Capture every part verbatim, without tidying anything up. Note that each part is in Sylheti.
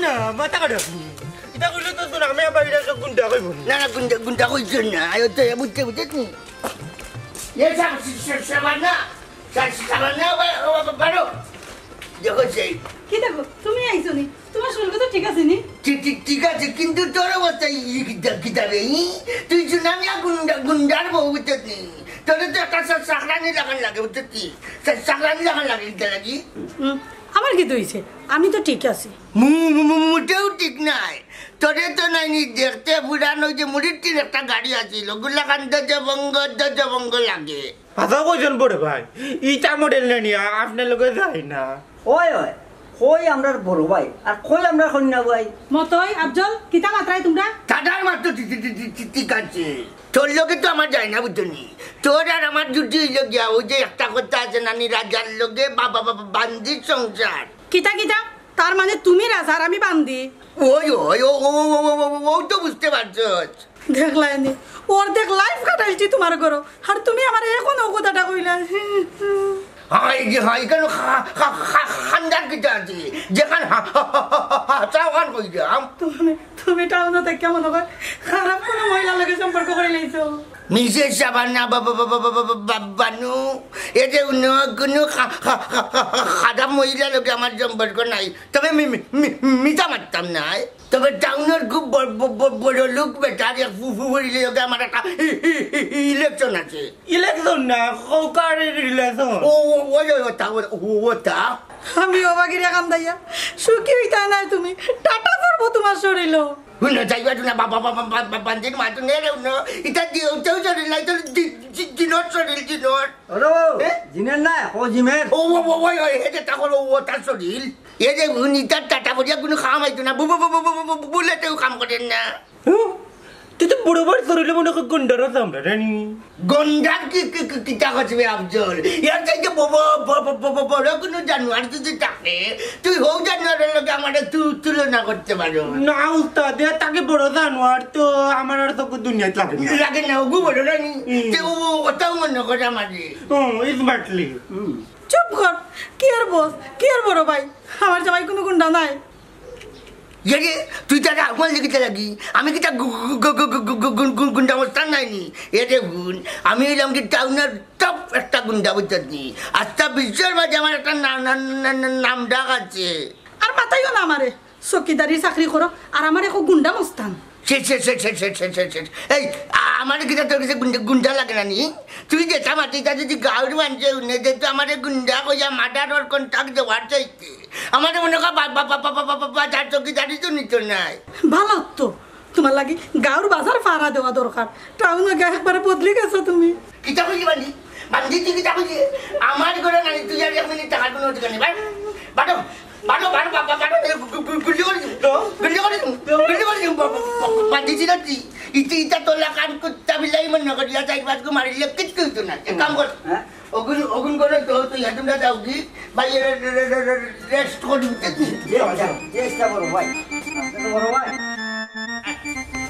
না, মাথা খারাপ। ইতা কইলে তো তোর আমি আবার এটা গুন্ডা কইব। না, না, গুন্ডা, গুন্ডা কইছ না। আয় তো, এ বুঝতে, বুঝতে নি। এ সা-, সা-, সা-, সাবানা, সা-, সাবানা, বা-, বা-, বা-, বারো। দেখো সেই। কি দেখো? তুমি আইছো নি? তোমার শরীর তো ঠিক আছে নি? ঠিক, ঠিক, ঠিক আছে, কিন্তু তোর অবস্থা ই কিতা, কিতা রে? ই? তুই সুনামিয়া গুন্ডা, গুন্ডার বউ বুঝতে নি? তোর তো একটা সা-, সাকরানি লাগান লাগে বুঝতে নি? সা-, সাকরানি লাগান লাগে কিতা লাগি? হুম, আমার কি তো হইছে? আমি তো ঠিক আছি। মু-, মু-, মু-, মুটেও ঠিক নাই। তোরে তো নাই নি দেখতে পুরান ওই যে মুড়ির টিন একটা গাড়ি আছিল, ওগুলা খান দজবঙ্গ, দজবঙ্গ লাগে। হাছা কইছইন বড় ভাই, ইটা মডেল নেনি, আ-, আপনার লগে যায় না। ওই, ওই, কই আমরার বড় ভাই, আর কই আমরার কন্যা ভাই? মতই, আফজল, কিতা মাতরায় তোমরা? দাদার মাত্র তি-, তি-, তি-, তি-, তি-, ঠিক আছে। তোর লগে তো আমার যায় না, বুঝছো নি? তোর আর আমার জুটি হইল গিয়া, ওই যে একটা কথা আছে নানি, রাজার লগে বা-, বা-, বা-, বা-, বান্দির সংসার। কিতা, কিতা? তার মানে তুমি রাজা আর আমি বান্দি? ওই, ওই, ও, ও, ও, ও, ও, ও, ও তো বুঝতে পারছস। দেখলায় নি, অর্ধেক life কাটাইলছি তোমার ঘরো, আর তুমি আমার এখন ও কথাটা কইলা। হায় রে হায়, কেন খা-, খা-, খা-, খান্দার কিতা আছে? যেখান হা-, হা-, হা-, হা-, হা-, হাছা ওখান কইলাম। তুমি, তুমি টাউনো থাকিয়া মনে হয় খারাপ কোনো মহিলার লগে সম্পর্ক করিলাইছো। মিসেস সাবানা বা-, বা-, বানু, এ যে অন্য কোনো খা-, খা-, খা-, খা-, খা-, খারাপ মহিলার লগে আমার সম্পর্ক নাই। তবে মি-, মি-, মি-, মিছা মারতাম নায়। তবে টাউনর খুব ব-, ব-, ব-, বড় লোক বেটার এক ফু-, ফু-, ফুরির লগে আমার একটা ই-, ই-, ই-, ই-, election আছে। Election না, সরকারের relation। ও, ও, ওই, ওই, ওটা, ও, ও, ওটা। আমি অবাগিরে কান্দাইয়া সুখী হইতা নাই তুমি। টাটা পড়বো তোমার শরীরও। হুনো, যাইবা তো না, বাবা, বাবা, বাবা, বান্দির মা তো নেই রে, হুনো। ইটা দিও, তেও শরীর নাই, তো দি-, দি-, দিনর শরীর, দিনর। ওরে, এ? জিনের না, ও জিমের। ও, ও, ও, ওই, ওই, এ যে তা করো, ও তার শরীর। এ যে হুন, ইটার টাটা পড়িয়া কোনো কাম হইতো না। বু-, বু-, বু-, বু-, বু-, বু-, বুলেটেও কাম করেন না। হুম? তুই তো বড় বড় শরীরে মনে হয় গন্ডারও চামড়া, রানী। গন্ডার কি, কি, কি, কিতা করছে বে আফজল? এর চাইতে ব-, ব-, ব-, ব-, ব-, ব-, বড় কোনো জানোয়ার যদি থাকে, তুই হউ জানোয়ারের লগে আমারে তু-, তুলনা করতে পারো। না উস্তাদ, এর থাকি বড় জানোয়ার তো আমার আর চোখে দুনিয়াত লাগে না। লাগে না, ওগু বড় রানী। হুম। তে ও, ও, ওটাও মনে করে আমারে। হুম, exactly। হুম। চুপ কর, কি আর বস, কি আর বড় ভাই, আমার জামাই কোনো গুন্ডা নাই। এরে, তুই তারে আগুয়ান লিখিতে লাগি? আমি কিতা গু-, গু-, গু-, গুন্ডা মস্তান নাইনি? এরে হুন, আমি হইলাম কি টাউনর top একটা গুন্ডা বুঝছত নি? আস্তা বিশ্বর মাঝে আমার একটা না-, না-, না-, না-, নাম ডাক আছে। আর মাতাইও না আমারে, চকিদারি চাকরি করো, আর আমার একো গুন্ডা মস্তান। শেষ, শেষ, শেষ। এই, আ-, আমারে কিতা তোর কাছে গুন্ডা, গুন্ডা লাগে না নি? তুই যেটা মাতিস, তা যদি গাঁওর মানষে হুনে, যে তুই আমারে গুন্ডা কইয়া মার্ডারর কন্ট্রাক্ট দেওয়ার চাইতে, আমারে মনে কর বা-, বা-, বাজার চকিদারি তো নিত নাই। ভালো তো, তোমার লাগি গাঁওর বাজার ফাড়া দেওয়া দরকার। টাউনো গিয়া একবারে বদলি গেছো তুমি। কিতা কইলি বান্দি? বান্দি তুই কিতা কইলি? আমার ঘরে নাই, তুই আর এক মিনিট থাকার কোনো অধিকার নেই। বারো, বারো, বারো, বারো, বারো, এ গু-, গু-, গু-, গুলি করে দিবো। গুলি করে দিবো। গুলি করে দিবো। বা-, বা-, বা-, বান্দি ছিল তুই। ইতি ইতা তোলা কান কুত্তা বিলাই মনে করিয়া চার পাঁচ গু মারিলে কিচ্ছু হইতো না। এক কাম কর। হ্যাঁ? অগুন, অগুন করে তো তুই একদম যাও কি? ভাই, এ, এ, এ, এ, এ, rest করি উঠে তুই। চেষ্টা করো ভাই। আপনি তো বড় ভাই।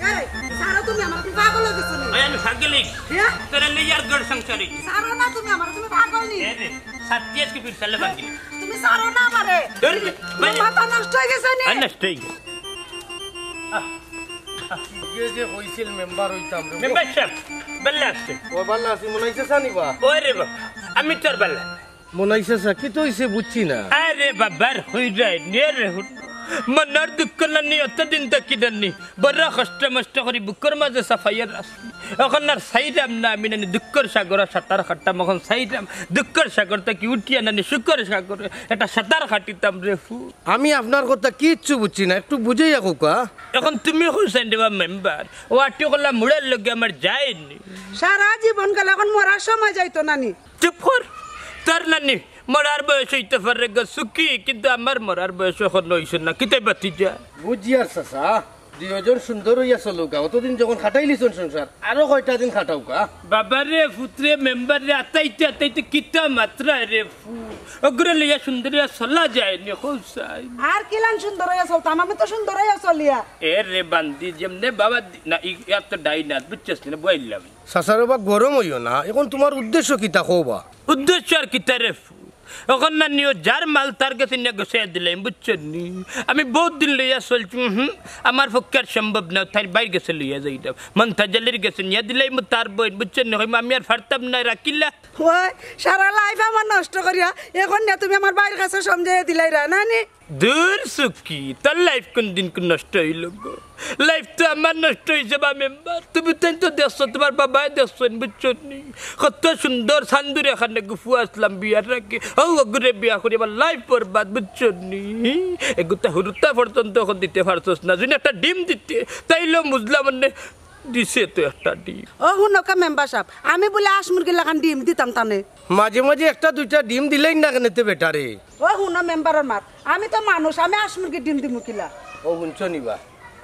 এই, ছাড়ো তুমি আমার, তুমি পাগল হয়ে গেছো নি? ভাই, আমি পাগলই। হ্যাঁ? তোরা লইয়ার ঘর সংসারে। ছাড়ো না তুমি আমার, তুমি পাগল নি? এ রে, সাত দিন আজকে ফির সালে বাকি। তুমি ছাড়ো না আমারে। ধর রে, ভাই। মাথা নষ্ট হয়ে গেছে নি? আর নষ্ট হয়ে গেছে। আহ, আহ। যে যে কইছিল মেম্বার হইতাম রে। মেম্বার সাহেব, বেলা আছে। ও বাল্লা আছি, মনাইছে সানি বা? ওই রে বাবা, আমি তোর বেলা। মনাইছে সা, কি তো হইছে বুঝছি না। আরে বাবার হই যায় নে রে হুন। মনর দুঃখ নানি অতদিন থাকি নানি। বড় কষ্ট মষ্ট করি বুকর মাঝে সাফাইয়ার আসলি। এখন আর সাইরাম না আমি নানি দুঃখর সাগর সাঁতার কাটতাম। এখন সাইরাম দুঃখর সাগর থাকি উঠিয়া নানি সুখর সাগর। এটা সাঁতার কাটিতাম রে ফু। আমি আপনার কথা কিচ্ছু বুঝছি না, একটু বুঝাইয়া কউকা। এখন তুমি কইছেন রে বা মেম্বার, ও আটি কলা মুড়ের লগে আমার যায়নি। সারা জীবন গেল, এখন মরার সময় যাইতো নানি। চুপ কর, তোর নানি মরার বয়স হইতে পারে গো সুখী, কিন্তু আমার মরার বয়স এখন হইছে না। কিতাই বাতি যা? বুঝিয়ার চাচা, দুইজন সুন্দর হইয়া চলুকা, অতদিন যখন খাটাইলিছন সংসার, আরো কয়টা দিন খাটাউকা। বাবারে, পুতরে, মেম্বাররে, আতাইতে আতাইতে কিতা মাতরা রে ফু। অগুরে লইয়া সুন্দর হইয়া চলা যায় নি, কও চাই। আর কিলান সুন্দর হইয়া চলতাম, আমি তো সুন্দর হইয়া চলিয়া। এ রে বান্দি, যেমনে বাবা দি-, না, ই-, ইয়ার তো ডাইন হাত, বুঝছস নি না, বইলাম। চাচারে বা গরম হইও না, এখন তোমার উদ্দেশ্য কিতা কও বা? উদ্দেশ্য আর কিতা রে ফু? অখন নানি ও যার মাল তার গেছে নিয়া গুছাইয়া দিলাইমু, বুঝছো নি? আমি বউত দিন লইয়া চলছি, হুম, আমার পক্ষে আর সম্ভব না, তাইর ভাইর গেছে লইয়া যাইতাম। মন্তাজ আলীর গেছে নিয়া দিলাইমু, তার বইন, বুঝছো নি? কইমু, আমি আর পারতাম না, রাখিলা। ওই, সারা life আমার নষ্ট করিয়া, অখন নিয়া তুমি আমার ভাইর গেছে সমঝাইয়া দিলাইরায়, নানি? দূর সুখী, তোর life কুন দিন কুন নষ্ট অইলো গো? Life তো আমার নষ্ট অইছে বা মেম্বার। তুমি তাইন তো দেখছো, তুমার বাবায় দেখছইন, বুঝছো নি? কত সুন্দর সান্দুর এখান এগু ফুয়া আছলাম বিয়ার আগে। অউ অগুরে বিয়া করি আমার life বরবাদ, বুঝছো নি? এগুতা হুরুতা পর্যন্ত অখন দিতে পারছস না। যদি একটা ডিম দিতে, তাইলেও বুঝলাম, মানে, দিছে তো একটা ডিম। ও হুনউক্কা মেম্বার সাব, আমি বুলে আশ মুরগির লাখান ডিম দিতাম তানে। মাঝে মাঝে একটা দুইটা ডিম দিলাইন না কেনে তে বেটারে? ও হুনো মেম্বারর মাত, আমি তো মানুষ, আমি আশ মুরগির ডিম দিমু কিলা? ও হুনছো নি বা,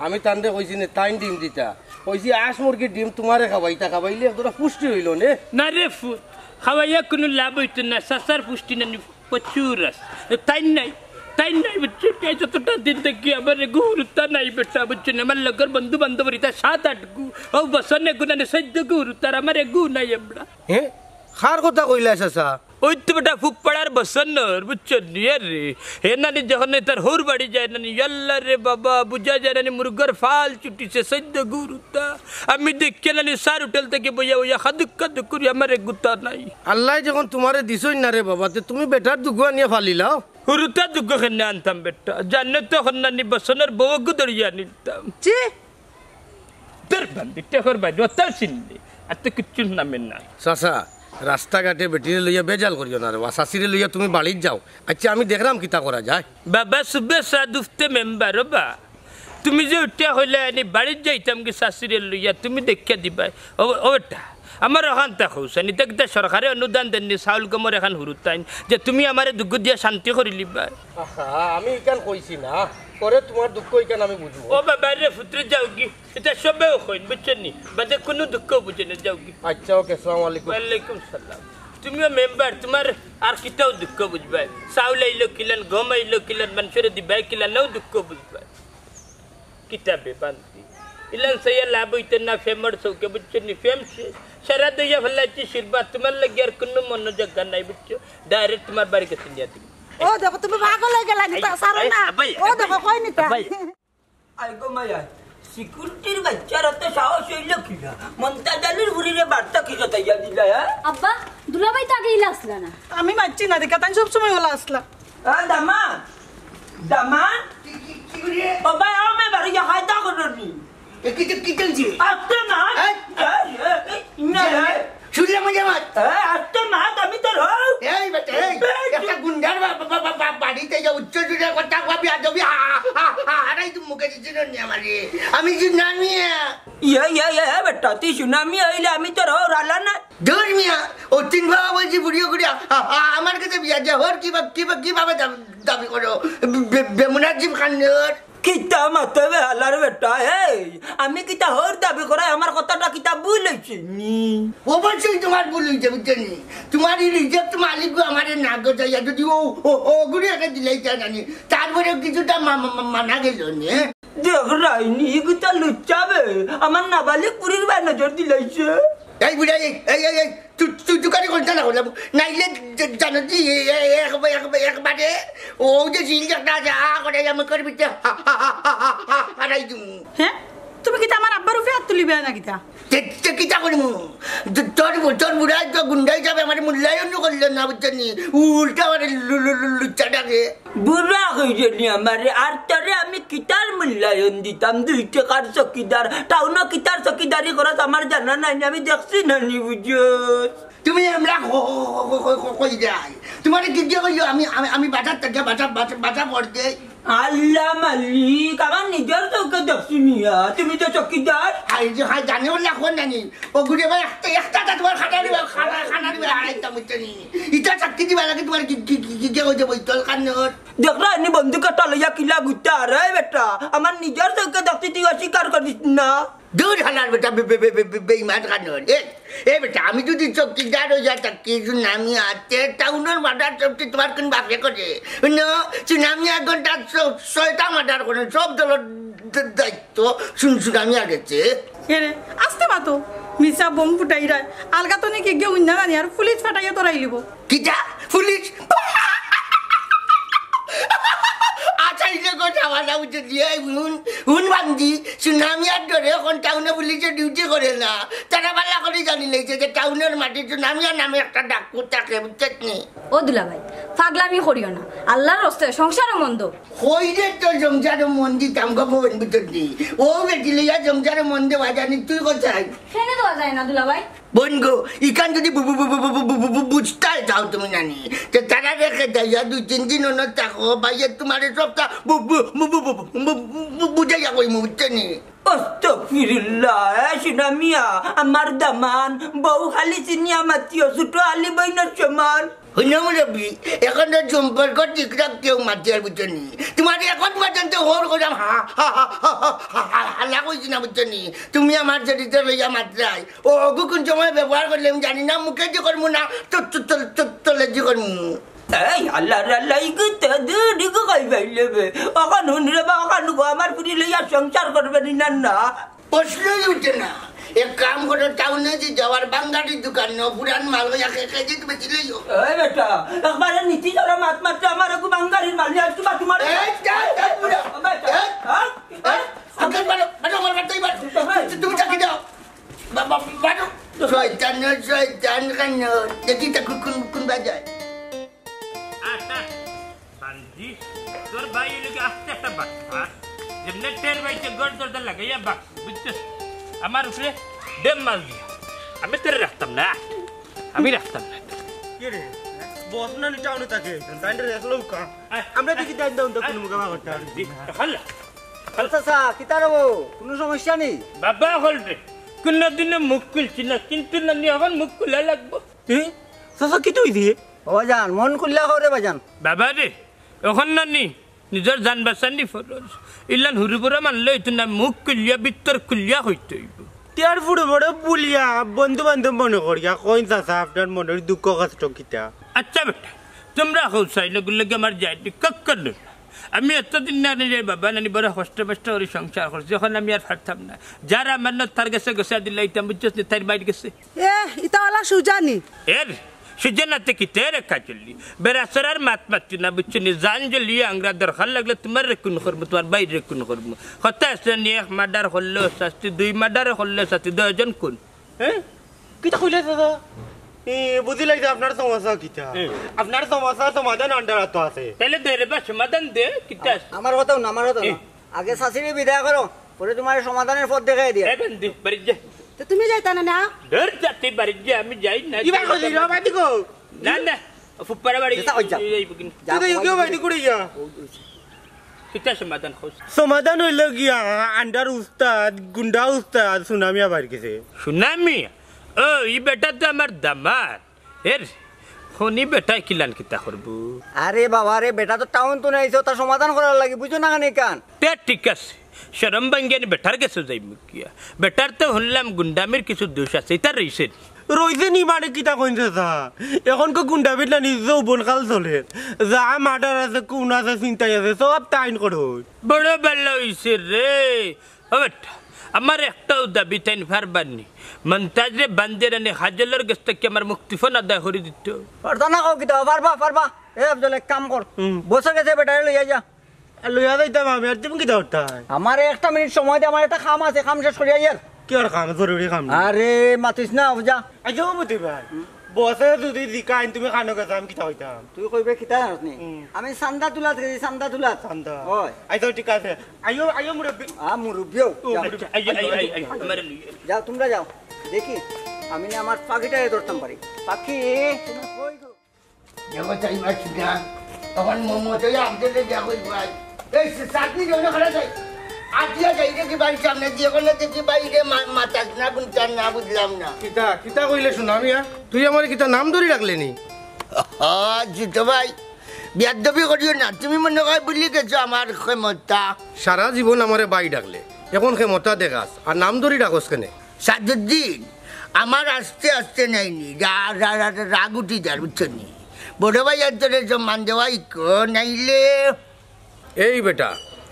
আমি তানরে কইছি নে তাইন ডিম দিতা, কইছি আশ মুরগির ডিম তুমারে খাবাইতা, খাবাইলে একজরা পুষ্টি অইলো নে। না রে ফুত, খাবাইয়া কুনু লাভ অইতো না, চাচার পুষ্টি নানি প্রচুর আছে। তাইন নাই, তাইন নাই, বুঝছো নি? যতটা দিন থাকি আমার এগু হুরুতা নাই বেটা, বুঝছো নি? আমার লগর বন্ধু বান্ধব ইতা সাত আট গু, অউ বছর এগু নানি চৈদ্দ গু হুরুতা, আর আমার এগু নাই আমরা। হে, কার কথা কইলা চাচা? ওই তো বেটা ফুকপাড়ার বছর নর, বুঝছো নি? এ রে, হে নানি যখন তার হউর বাড়ি যায় নানি, ইয়াল্লা রে বাবা, বুঝা যায় নানি মুরগর ফাল ছুটিছে, চৈদ্দ গু হুরুতা। আমি দেখিয়া নানি চার হোটেল থাকি বইয়া বইয়া খাদুক খাদুক করি, আমার এগুতা নাই। আল্লায় যখন তুমারে দিছইন না রে বাবা, তে তুমি বেটার দুগু আনিয়া ফালিলাও। হুরুতা দুগু কেনে আনতাম বেটা? জানো তো অখন নানি বছর নর বউ এগু ধরিয়া আনিতাম। ছি! তোর বান্দি টেকর বাইরে অতাও চিনলি, আর তো কিচ্ছু নামে না। চাচা, রাস্তাঘাটে বেটিরে লইয়া বেজাল করিও না রে বা, চাচিরে লইয়া তুমি বাড়িত যাও। আচ্ছা, আমি দেখরাম কিতা করা যায়। বাবা সুবে সাদুফতে মেম্বার বা, তুমি যে উঠিয়া কইলায় আনি বাড়িত যাইতাম কি চাচিরে লইয়া, তুমি দেখিয়া দিবায়। ও, ও বেটা, আমার অখানতা কও চাইন, ইতা কিতা সরকারে অনুদান দেইন নি, চাউল গমর এখান হুরুতাইন, যে তুমি আমারে দুগু দিয়া শান্তি করিলিবায়। আহা, আমি ইখান কইছি না, পরে তুমার দুখ ইখান আমি বুঝমু। ও বাবা রে, ফুতরে যাওগি, ইতা সবেউ কইন, বুঝছো নি? বাদে কুনু দুখ বুঝে না, যাওগি। আচ্ছা, ওকে, আসসালামু আলাইকুম। ওয়ালাইকুম সালাম। তুমিও মেম্বার, তুমার আর কিতাও দুখ বুঝবায়? চাউল আইলো কিলান, গম আইলো কিলান, মানষরে দিবায় কিলান, অউ দুখ বুঝবায়। কিতাবে বান্দি। ইলান চাইয়া লাভ অইতো না, ফেমর চউখে, বুঝছো নি? ফেম শেষ। সারা দইয়া ফালাইছি শিরবা, তুমার লাগি আর কুনু মনো জাগা নাই, বুঝছো? Direct তুমার বাড়ি গেছে নিয়া দিমু। ও দেখো, তুমি পাগল অই গেলায় নি, তা ছাড়ো না। আব্বাই, ও দেখো, কই নিতা? আব্বাই। আই গো মায়া, সিকিউরিটির বাইচ্চার অত সাহস অইলো কিলা? মন্তাজ আলীর ফুরিরে বার্তা কিলা তাইয়া দিলা, হ্যাঁ? আব্বা, দুলাভাই তো আগে ইলা আছলা না। আমি মাতছি না দেখা, তাইন সব সময় অলা আছলা। আ, দামান, দামান। কি, কি, কি করি? ও ভাই, আও মে বাড়ি গিয়া খাইতা করো নি। এ, কি, কি, কি চলছে? আস্তে মাত। এই। এই, এই, এই, না, এই। শুনলাম মজা মাত। এই, আস্তে মাত, আমি তোর হউ। এই বেটা, এই, এই, একটা গুন্ডার বা-, বা-, বা-, বা-, বাড়িত ইয়া উচ্চ সুরে কথা কবি, আদবি, আ-, আ-, আ-, আড়াই তো মুখে দিছিল নি আমারে। আমি সুনামি। ইয়ে, ইয়ে, ইয়ে, বেটা, তুই সুনামি অইলে আমি তোর হউ, রালা না। ধুর মিয়া, ও তিন বাবা বলছি বুড়িও করি, আ-, আ-, আ-, আমার কাছে বিয়া দিয়া হর কি বা-, কি বা-, কিভাবে দাবি, দাবি করো? বে-, বেমুনার জিম খান্ডর। কিতা মাতে বে হালার বেটা, এই, আমি কিতা হর দাবি করাই, আমার কথাটা কিতা ভুল অইছে নি? অবশ্যই তুমার ভুল অইছে, বুঝছো নি? তুমার ই রিজেক্ট মালিক গো আমারে না গজাইয়া যদি ও, ও, ও গুড়ি একটা দিলাই চায় না নি, তারপরে কিছুটা মা-, মা-, মা-, মানা গেল নি, হ্যাঁ? দেখরায় নি, ইগুতা লুচ্চা বে, আমার নাবালিক ফুরির বায় নজর দিলাইছে। এই বুড়া, এই, এই, এই, এই, তু-, তুই দোকানে কোনটা না করলাম, নাইলে জ-, জানো কি, এ-, এ-, এক-, এক-, একবারে ও যে সিল একটা আছে, আ করে আমি করবি যে, হা, হা, হারাই দিমু। হ্যাঁ? তুমি কিতা আমার আব্বার উপরে আত তুলিবায় না কিতা? তে, তে কিতা করিমু? ত-, তোর বু-, তোর বুড়ায় তো গুন্ডা হিসাবে আমারে মূল্যায়ন করলো না, বুঝছো নি? উল্টা আমারে লু-, লু-, লু-, লুচ্চা ডাকে। বুড়া কইরে নি আমারে, আর তোরে আমি কিতার মূল্যায়ন দিতাম? দুই টেকার চকিদার, টাউনো কিতার চকিদারি করস আমার জানা নাই নি, আমি দেখছি না নি, বুঝছস? তুমি আমরা ক-, ক-, ক-, ক-, ক-, কই যাই? তুমারে কি দিয়া কইও? আমি, আমি, আমি বাজার থাকি বাজার, বাজার, বাজার করতে। আল্লাহ মালিক, আমার নিজর চউখে দেখছি মিয়া, তুমি তো চকিদার। আই যে, হাই জানে ওর না কোন জানি। ও গুড়ি ভাই, একটা, একটা তা তুমার খানা দিবা, খানা, খানা দিবা, আড়াইটা মুইতে নি। ইটা চাকরি দিবা লাগে তুমার কি, কি, কি, কি, কি হইছে বইতল কান্নর? দেখরায় নি বন্দুক একটা লইয়া কিলা ঘুরতে আর, এই বেটা, আমার নিজর চউখে দেখছি তুই অস্বীকার করিস না। দূর হালার বেটা, বে-, বে-, বে-, বে-, বে-, বেইমান কান্নর। এ, এ বেটা, আমি যদি চকিদার অইয়া থাকি, সুনামি আতে, টাউনর মার্ডার সবটি তুমার কুন বাপে করে? হুনো, সুনামি এক ঘন্টা ছ-, ছয়টা মার্ডার করে, সব দলর দ-, দায়িত্ব সুন-, সুনামি আগেছে। এরে, আস্তে মাতো, মিছা বোম ফুটাইরায়, আলগা তো নাকি গিয়ে উন্না জানি আর পুলিশ ফাটাইয়া তোরাই লিব। কিতা? পুলিশ? আচ্ছা, ইটা কথা বালা বুঝছো দিয়া, হুন, হুন বান্দি, সুনামিয়ার ডরে অখন টাউনো পুলিশে ডিউটি করে না। তারা বালা করি জানি লাইছে যে টাউনর মাটিত সুনামিয়া নামে একটা ডাকু থাকে, বুঝছস নি? ও দুলাভাই, পাগলামি করিও না, আল্লার ওয়াস্তে সংসারও মন্দ। কই রে তোর সংসারও মন্দ দিতাম গো বইন, বুঝছস নি? ও বেটি লইয়া সংসারও মন্দ দেওয়া জানি, তুই কোথায়? কেনে দেওয়া যায় না দুলাভাই? বইন গো, ইখান যদি বু-, বু-, বু-, বুঝতায় চাও তুমি নানি, তে তারা রেখে যাইয়া দুই তিন দিন অন্য থাকো, বাইয়ে তোমারে সবটা বু-, বু-, বুঝাইয়া কইমু, বুঝছো নি? আস্তাগফিরুল্লাহ, এ সুনামিয়া, আমার দামান, বউ খালি চিনিয়া মাতিও, ছোট আলী বইনর সমান। হুনো মুরব্বি, এখন তো সম্পর্ক ঠিক রাখতেও মাতিয়ার, বুঝছো নি? তোমারে এখন পর্যন্ত হোর কইরাম, হা, হা, হালা কইছি না, বুঝছো নি? তুমি আমার চরিত্র লইয়া মাতরায়। ও, অগু কোন সময় ব্যবহার করলে আমি জানি না, মুখে যে করমু না, তো, তো, তো, তো, তলে যে করমু। এই আল্লাহ রে আল্লাহ, ইগু তো দূর, ইগু কই পাইলে বে? অখন হুন রে বা, অখন গো আমার ফুরি লইয়া সংসার করবে নি না, না? প্রশ্নই উঠে না। এক কাম করো, টাউনো যে যাওয়ার বাঙ্গারির দোকান, ন পুরান মাল লইয়া খে-, কেজি তুমি চিলেইও। এই বেটা, একবারে নীতি ধরে মাত মারতে আমার একটু বাঙ্গারির মাল নিয়ে আসতে বা তোমার এই, যা, যা, পুরা। বেটা, এই, হ্যাঁ? এই, আগে বাড়ো, বাড়ো, আমার বাড়িতেই বাড়ো। এই। তুমি চাকি দাও। বাবা, বাড়ো। শয়তান, শয়তান, কেন? দেখি তা কোন, কোন, কোন বাজার? আট, আট। বান্দি, তোর ভাই অইলো গি আস্তে একটা বাটপার। যেমনে টের পাইছে, ঘর দরজা লাগাইয়া বাক, বুঝছস? আমার উপরে ডেম মাল দিয়া। আমি তোরে রাখতাম না। আমি রাখতাম না। কি রে? বস না নি টাউনো থাকে? তাইলে রেস লউকা। আয়। আমরা দেখি দাইন দাউন তো কোনো মুখে করতে পারি। বান্দি, হাল্লা। আচ্ছা, আচ্ছা, কিতা রে বউ? কোনো সমস্যা নেই? বাবা হল রে। কোনোদিনও মুখ খুলছি না, কিন্তু নানি এখন মুখ খুলা লাগবো। এ? চাচা, কিতা অইছে? ও বাজান, মন খুলিয়া কও রে বাজান। বাবা রে, অখন নানি, নিজর জান বাচানি ফরজ। ইলান হুরু বুড়া মানলে অইতো না, মুখ খুলিয়া, ভিতর খুলিয়া কইতে অইবো। টিয়ার ফুড়ে বড় বুলিয়া, বন্ধু বান্ধব মনে করিয়া, কইন চাচা, আপনার মনের দুঃখ কষ্ট কিতা? আচ্ছা বেটা, তোমরা কও চাই না, গুল্লাগে আমার যাইতে কক্কর না। আমি এতদিন না রে বাবা, নানি বড় কষ্ট মষ্ট করি সংসার করছি, অখন আমি আর পারতাম না। যার আমার না তার গেছে গেছে দিলাইতাম, বুঝছস নি, তাইর বাইর গেছে। এ, ইতা ওলা সুজানি। এর সুজা নাতে কিতা রে কাজলি? বেড়াছড়ার মাত মাতছি না, বুঝছো নি? জান জ্বলিয়ে আংরা দরকার লাগলে তোমার রে খুন করমু, তোমার ভাইর রে খুন করমু। কথা আছে নি, এক মার্ডার করলেও শাস্তি, দুই মার্ডার করলেও শাস্তি, দশজন খুন। হ্যাঁ? কিতা কইলে দাদা? এ, বুঝিলাই যে আপনার সমস্যা কিতা? হুম। আপনার সমস্যার সমাধান আন্ডার তো আছে। তাইলে দে রে বা, সমাধান দে, কিতা আছে? আমার কথা না, আমার কথা না। এ। আগে শাশুড়ি বিদায় করো, পরে তোমার সমাধানের পথ দেখাই দিয়া। এ বান্দি, বাড়ি যা। তো তুমি যাইতা না, না? ধর যা, তুই বাড়ি যা, আমি যাই না। ইবার কই দিল, বাড়ি গো? না, না, ফুপ্পারা বাড়ি। যেটা ওই যা। এই বুকিং। যা, তুই তো ওই ইউকে যা। বাড়ি করে ইয়া। কিতা সমাধান খোঁজ? সমাধান অইলো গিয়া, আন্ডার উস্তাদ, গুন্ডা উস্তাদ, সুনামিয়া বাইর গেছে। সুনামিয়া? ও, ই বেটা তো আমার দামাদ। এর খনি বেটায় কিলান কিতা করবো? আরে বাবা রে, বেটা তো টাউন তো নাইছে, তার সমাধান করার লাগি, বুঝো না কেন কান? তে ঠিক আছে, শরম ভাঙ্গিয়া নি বেটার গেছে যাইমু গিয়া। বেটার তো হুনলাম গুন্ডামির কিছু দোষ আছে, ইতা রইছে নি? রইছে নি মানে কিতা কইন চাচা? এখন কো গুন্ডামির না নিজেও বনকাল চলে। যা মার্ডার আছে, খুন আছে, চিন্তাই আছে, সব তাইন করো। বড় ভালা অইছে রে। ও বেটা, আমার একটাও দাবি তাইন পারবার নি। মন্তাজরে বান্দিয়ে আনি কাজলর গেছ থাকি আমার মুক্তিপণ আদায় করি দিতো। পারতা না কও কিতা, পারবা, পারবা। এ আফজল, এক কাম কর। হুম। বসর গেছে বেটারে লইয়া যা। আর লইয়া যাইতাম আমি, আর তুমি কিতা করতায়? আমারে একটা মিনিট সময় দে, আমার একটা কাম আছে, কাম শেষ করি আইয়ার। কি আর কাম, জরুরি কাম নি? আরে, মাতিস না, যা। আইও বুদ্ধি ভাই, বসে যদি জিকাইন তুমি কানো গেছো, আমি কিতা কইতাম? তুই কইবে কিতা জানোস নি? হুম। আমি চান্দা তুলাত গেছি, চান্দা তুলাত। চান্দা? অয়। আইও, ঠিক আছে। আইও, আইও মুরব্বি। আ, মুরব্বিও। ও, যাও। মুরব্বি। আইও, আইও, আইও, আইও, আমারে লইও। যাও, তোমরা যাও। দেখি, আমি না আমার পাখিটারে ধরতাম পারি। পাখি, তুমি কই গো? দেখো, চাই মাছ না। তখন মোমো তো আনতে দে, দেখো ভাই। এই চাটনি জন্য খারাপ যায়। আটিয়া যাই দেখি বাড়ির সামনে দিয়ে, ওখানে দেখি বাইরে মা-, মাতাস না, গুনতাস না, বুঝলাম না। কিতা, কিতা কইলে সুনামিয়া? তুই আমারে কিতা নাম ধরি ডাকলে নি? আহা, জিতো ভাই, বেয়াদবি করিও না। তুমি মনে হয় ভুলি গেছো আমার ক্ষমতা। সারা জীবন আমারে ভাই ডাকলে, এখন ক্ষমতা দেখাস, আর নাম ধরি ডাকস কেনে? সাদুদ্দিন, আমার আস্তে আস্তে নাইনি, রা-, রা-, রা-, রা-, রাগ উঠি যার, বুঝছো নি? বড় ভাইয়ার তোরে সম্মান দেওয়া ইকো, নাইলে এই বেটা,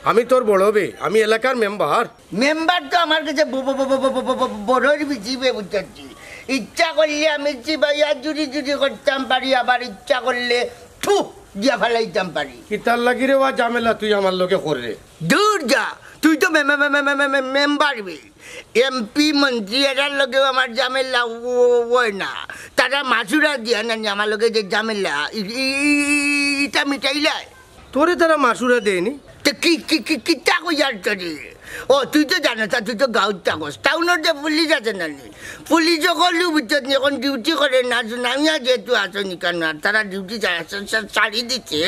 আমি তোর বড় বে, আমি এলাকার মেম্বার। মেম্বার তো আমার কাছে ব-, ব-, বড়র বেশি বে, বুঝছি। ইচ্ছা করলে আমি চিবাইয়া জুড়ি জুড়ি করতাম পারি, আবার ইচ্ছা করলে থু দিয়া ফালাইতাম পারি। কিতার লাগি রে ওয়া ঝামেলা তুই আমার লগে কররে? দূর যা, তুই তো মে-, মে-, মেম্বার বে। এমপি, মন্ত্রী এরার লগেও আমার ঝামেলা অয় না। তারা মাসুরা দিয়া নানি আমার লগে যে ঝামেলা, ই-, ই-, ই-, ইটা মিটাইলায়। তোরে তারা মাসুরা দেয়নি? তে কি, কি, কি, কিতা কইয়ার তোরে? ও, তুই তো জানো তা, তুই তো গাঁওত থাকস। টাউনর যে পুলিশ আছে নানি, পুলিশ অকলউ বুঝছত নি, এখন ডিউটি করে না, সুনামিয়া যেহেতু আছো নি কেন, আর তারা ডিউটি ছাড়া-, ছা-, ছা-, ছাড়ি দিছে।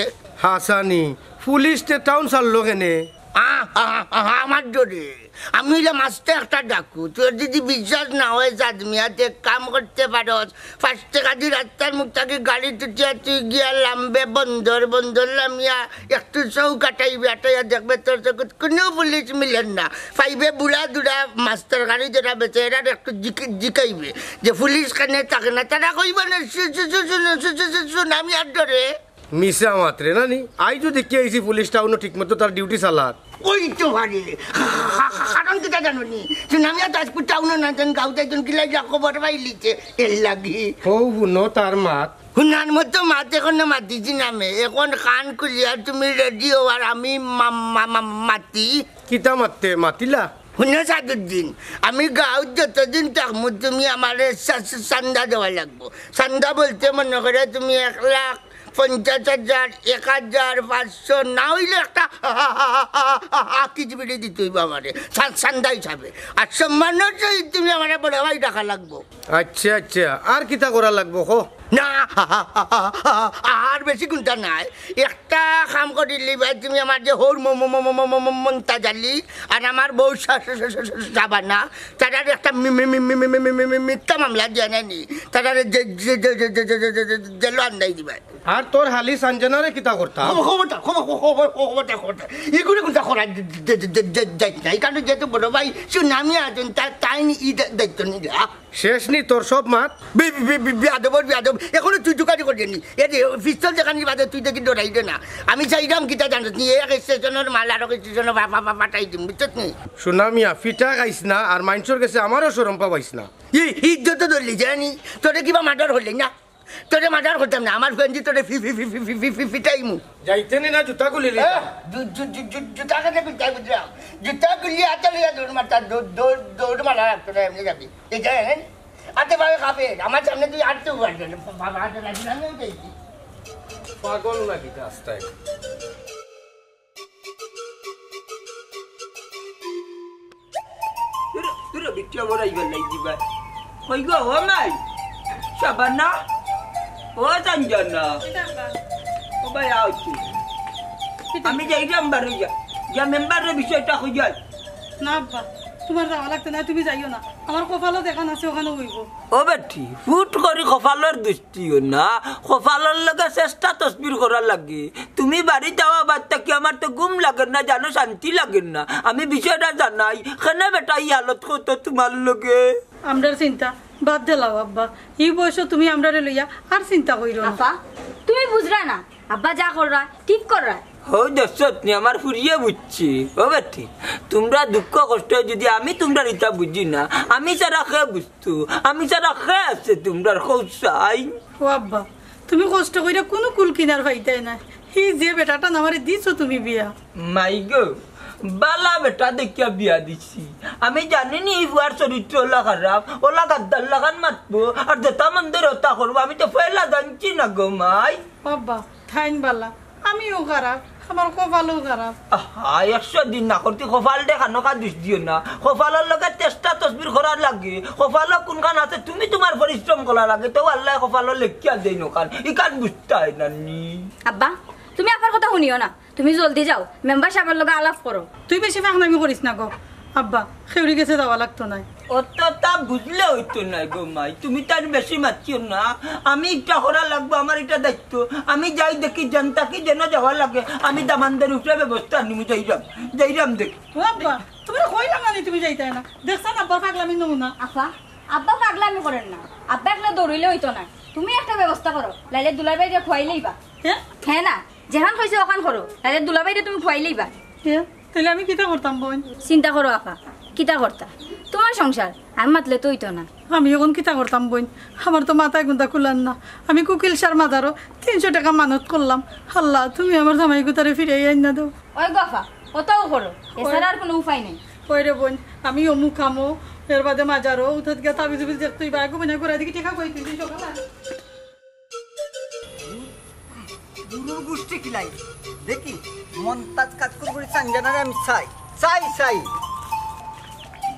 হাসানি, পুলিশ তে টাউন ছাড়লো কেনে? আ-, আ-, আ-, আমার ডরে। আমি অইলাম আস্তা একটা ডাকু। তোর যদি বিশ্বাস না অয়, চাঁদ মিয়া, তে এক কাম করতে পারস। পাঁচ টেকা দি রাস্তার মুখ থাকি গাড়িত উঠিয়া তুই গিয়া লামবে বন্দর, বন্দর লামিয়া একটু চউখ আটাইবে, আটাইয়া দেখবে তোর চউখত কুনু পুলিশ মিলের না। পাইবে বুড়া দুড়া মাস্টার গাড়ি যেরা বেচে, এরার একটু জিকি-, জিকাইবে যে পুলিশ কেনে থাকে না। তারা কইবা না, সু-, সু-, সু-, সুনামিয়ার ডরে। মিছা মাতরে নানি, আইজ দেখিয়া আইছি পুলিশ টাউনো ঠিকমতো তার ডিউটি চালার। ওই তো পারে। কারণ কিতা জানো নি? সুনামিয়া তো আইজকু টাউনো না, যেন গাঁওত একজন কিলাই যা খবর পাইলিছে, এর লাগি। হউ হুনো তার মাত। হুনার মতো মাত এখন না মাতিছি না মে। এখন কান খুলিয়া তুমি রেডি অও আর আমি মা-, মা-, মা-, মাতি। কিতা মাততে মাতিলা? হুনো সাদুদ্দিন, আমি গাঁওত যতদিন থাকমু তুমি আমারে চা-, চা-, চান্দা দেওয়া লাগবো। চান্দা বলতে মনে করে তুমি এক লাখ, পঞ্চাশ হাজার, এক হাজার, পাঁচশো, না অইলে একটা আকিজ বিড়ি দিতে অইবো আমারে, চা-, চান্দা হিসাবে। আর সম্মানর সহিত তুমি আমারে বড় ভাই ডাকা লাগবো। আচ্ছা, আচ্ছা, আর কিতা করা লাগবো কও? না, আর বেশি কুন্তা নাই। একটা কাম করিলিবায়, তুমি আমার যে হউর ম-, ম-, মন্তাজ আলী আর আমার বউ শা-, শা-, শা-, শা-, শা-, শাবানা, তারার একটা me-, me-, me-, me-, me-, me-, me-, me-, মিথ্যা মামলা দিয়া নানি, তারারে জে-, জে-, জেলো আন্দাই দিবায়। আর তোর হালি সানজানারে কিতা করতা? খবর, খবরদার, খবর, খবর, খবর, খবরদার, খবরদার। ইগুরে কুন্তা করা দে-, দে-, দে-, দে-, দে-, যাইত না। এই কারণে যেহেতু বড় ভাই সুনামি আছেন, তা-, তাইন ই দা-, দায়িত্ব নিলা। শেষ নি তোর সব মাত? বি-, বি-, বি-, বি-, বিয়াদবর বিয়াদব। এখনো তুই তুকারি করলি নি। এ রে, পিস্তল দেখানির বাদে তুই দেখি ডরাইলে না। আমি চাইরাম কিতা জানোস নি? এক স্টেশনর মাল আরক স্টেশনো পা-, পা-, পা-, পাঠাই দিম, বুঝছত নি? সুনামিয়া, ফিটা খাইস না, আর মাইনষর গেছে আমারও শরম পাবাইস না। ই-, ইজ্জত ধরলি জানি? তোরে কিবা মার্ডার করলি না? তোরে মার্ডার করতাম না, আমার ফ্রেন্ডি তোরে ফি-, ফি-, ফিটাইমু। যাইতে নি না জুতা খুলি লিতা? হ্যাঁ, জু-, জু-, জু-, জু-, জুতা কেনে খুলতে বুঝলাম? জুতা খুলিয়া আতে লইয়া দৌড় মারতা, দৌড়, দৌড়, দৌড় মারা লাগতো না, এমনে যাবি। এই যে, হ্যাঁ? আতে পায়ে কাঁপে, আমার সামনে তুই আটতে পারবি না। বাবা, আটতে লাগি না, আমি দেখি। পাগল নাকি রাস্তায়? দূর, দূর, বিটিয়া বড় ইবার লাগি দিবা। কই গো, ও মাই? শাবানা? ও সঞ্জনা? ও ভাই, আও কি? আমি যাইরাম বারো যা। যা মেম্বাররে বিষয়টা কই যাই। না আব্বা, তুমার যাওয়া লাগতো না, তুমি যাইও না। আমার কপালো যেখান আছে, ওখানে অইবো। ও বেটি, ফুট করি কপালর দুষ দিও না, কপালর লগে চেষ্টা তসবির করা লাগে। তুমি বাড়িত আওয়া বাদ থাকি আমার তো ঘুম লাগের না, জানো, শান্তি লাগের না। আমি বিষয়টা জানাই, কেনে বেটা ই হালত কত তুমার লগে। আমরার চিন্তা বাদ দিলাও আব্বা, ই বয়সো তুমি আমরারে লইয়া আর চিন্তা কইরো না। আফা, তুমি বুঝরা না, আব্বা যা কররা ঠিক কররা। হউ দেখছত নি, আমার ফুরিয়ে বুঝছি। ও বেটি, তুমরা দুঃখ কষ্ট যদি আমি তুমরার ইতা বুঝি না, আমি ছাড়া কে বুঝ তো আমি ছাড়া কে আছে তুমরার কউসাই? ও আব্বা, তুমি কষ্ট কইরা কুনু কুল কিনার পাইতায় না। হি যে বেটাটান আমারে দিছো তুমি বিয়া। মাই গো, বালা বেটা দেখিয়া বিয়া দিছি। আমি জানি নি ই ফুয়ার চরিত্র ওলা খারাপ, ওলা গাদ্দার লাখান মাতবো, আর যেতা মন দের ওতা করবো। আমি তো পয়লা জানছি না গো মাই। ও আব্বা, তাইন বালা, আমিও খারাপ, আমার কপালও খারাপ। আহা, একশো দিন না করতি কপালরে খানোকা দুষ দিও না। কপালর লগে চেষ্টা তসবির করার লাগে। কপালো কুনখান আছে তুমি তুমার পরিশ্রম করা লাগে, তেউ আল্লায় কপালো লেখিয়া দেইন অখান। ইখান বুঝতায় না নি। আব্বা, তুমি আফার কথা হুনিও না, তুমি জলদি যাও, মেম্বার সাবর লগে আলাপ করো। তুই বেশি ফাঁকনামি করিস না গো আব্বা, খেউরি গেছে যাওয়া লাগতো নায়। অততা বুঝলে অইতো নায় গো মাই, তুমি তার বেশি মাতিও না। আমি ইটা করা লাগবো, আমার ইটা দায়িত্ব। আমি যাই দেখি, যেন থাকি যেন যাওয়া লাগে, আমি দামান্দর উপরে ব্যবস্থা নিমু। যাইরাম, যাইরাম দেখি। ও আব্বা, তুমারে কইলাম না নি তুমি যাইতায় না। দেখছো না আব্বার পাগলামি নমুনা। আফা, আব্বা পাগলামি করের না, আব্বা একলা দৌড়াইলে অইতো নায়। তুমি একটা ব্যবস্থা করো, লাইলে দুলাভাইরে খুয়াইলাইবা। হ্যাঁ? হ্যাঁ না, যেখান কইছে অখান করো, লাইলে দুলাভাইরে তুমি খুয়াইলাইবা। হ্যাঁ? তাইলে আমি কিতা করতাম বইন? চিন্তা করো আফা। কিতা করতা? তুমার সংসার, আমি মাতলে তো অইতো না। আমি অখন কিতা করতাম বইন, আমার তো মাথায় কুন্তা কুলার না। আমি কুকিল সার মাজারো তিনশো টেকা মানত করলাম। আল্লাহ, তুমি আমার জামাই গুতারে ফিরাইয়া আইন্না দেও। ওই গফা, অতাও করো, এছাড়া আর কুনু উপায় নাই। ওই রে বইন, আমি অমুক কামো, এর বাদে মাজারো, উঠাত গিয়া তাবিজ উবিজ দেখতে অইবা, আগে বইন, ঘুরাই দেখি টেকা কই তুই সকালে। গুরুর গুষ্টি কিলাই। দেখি, মন্তাজ কাজ করে করে সানজানারে আমি চাই, চাই, চাই।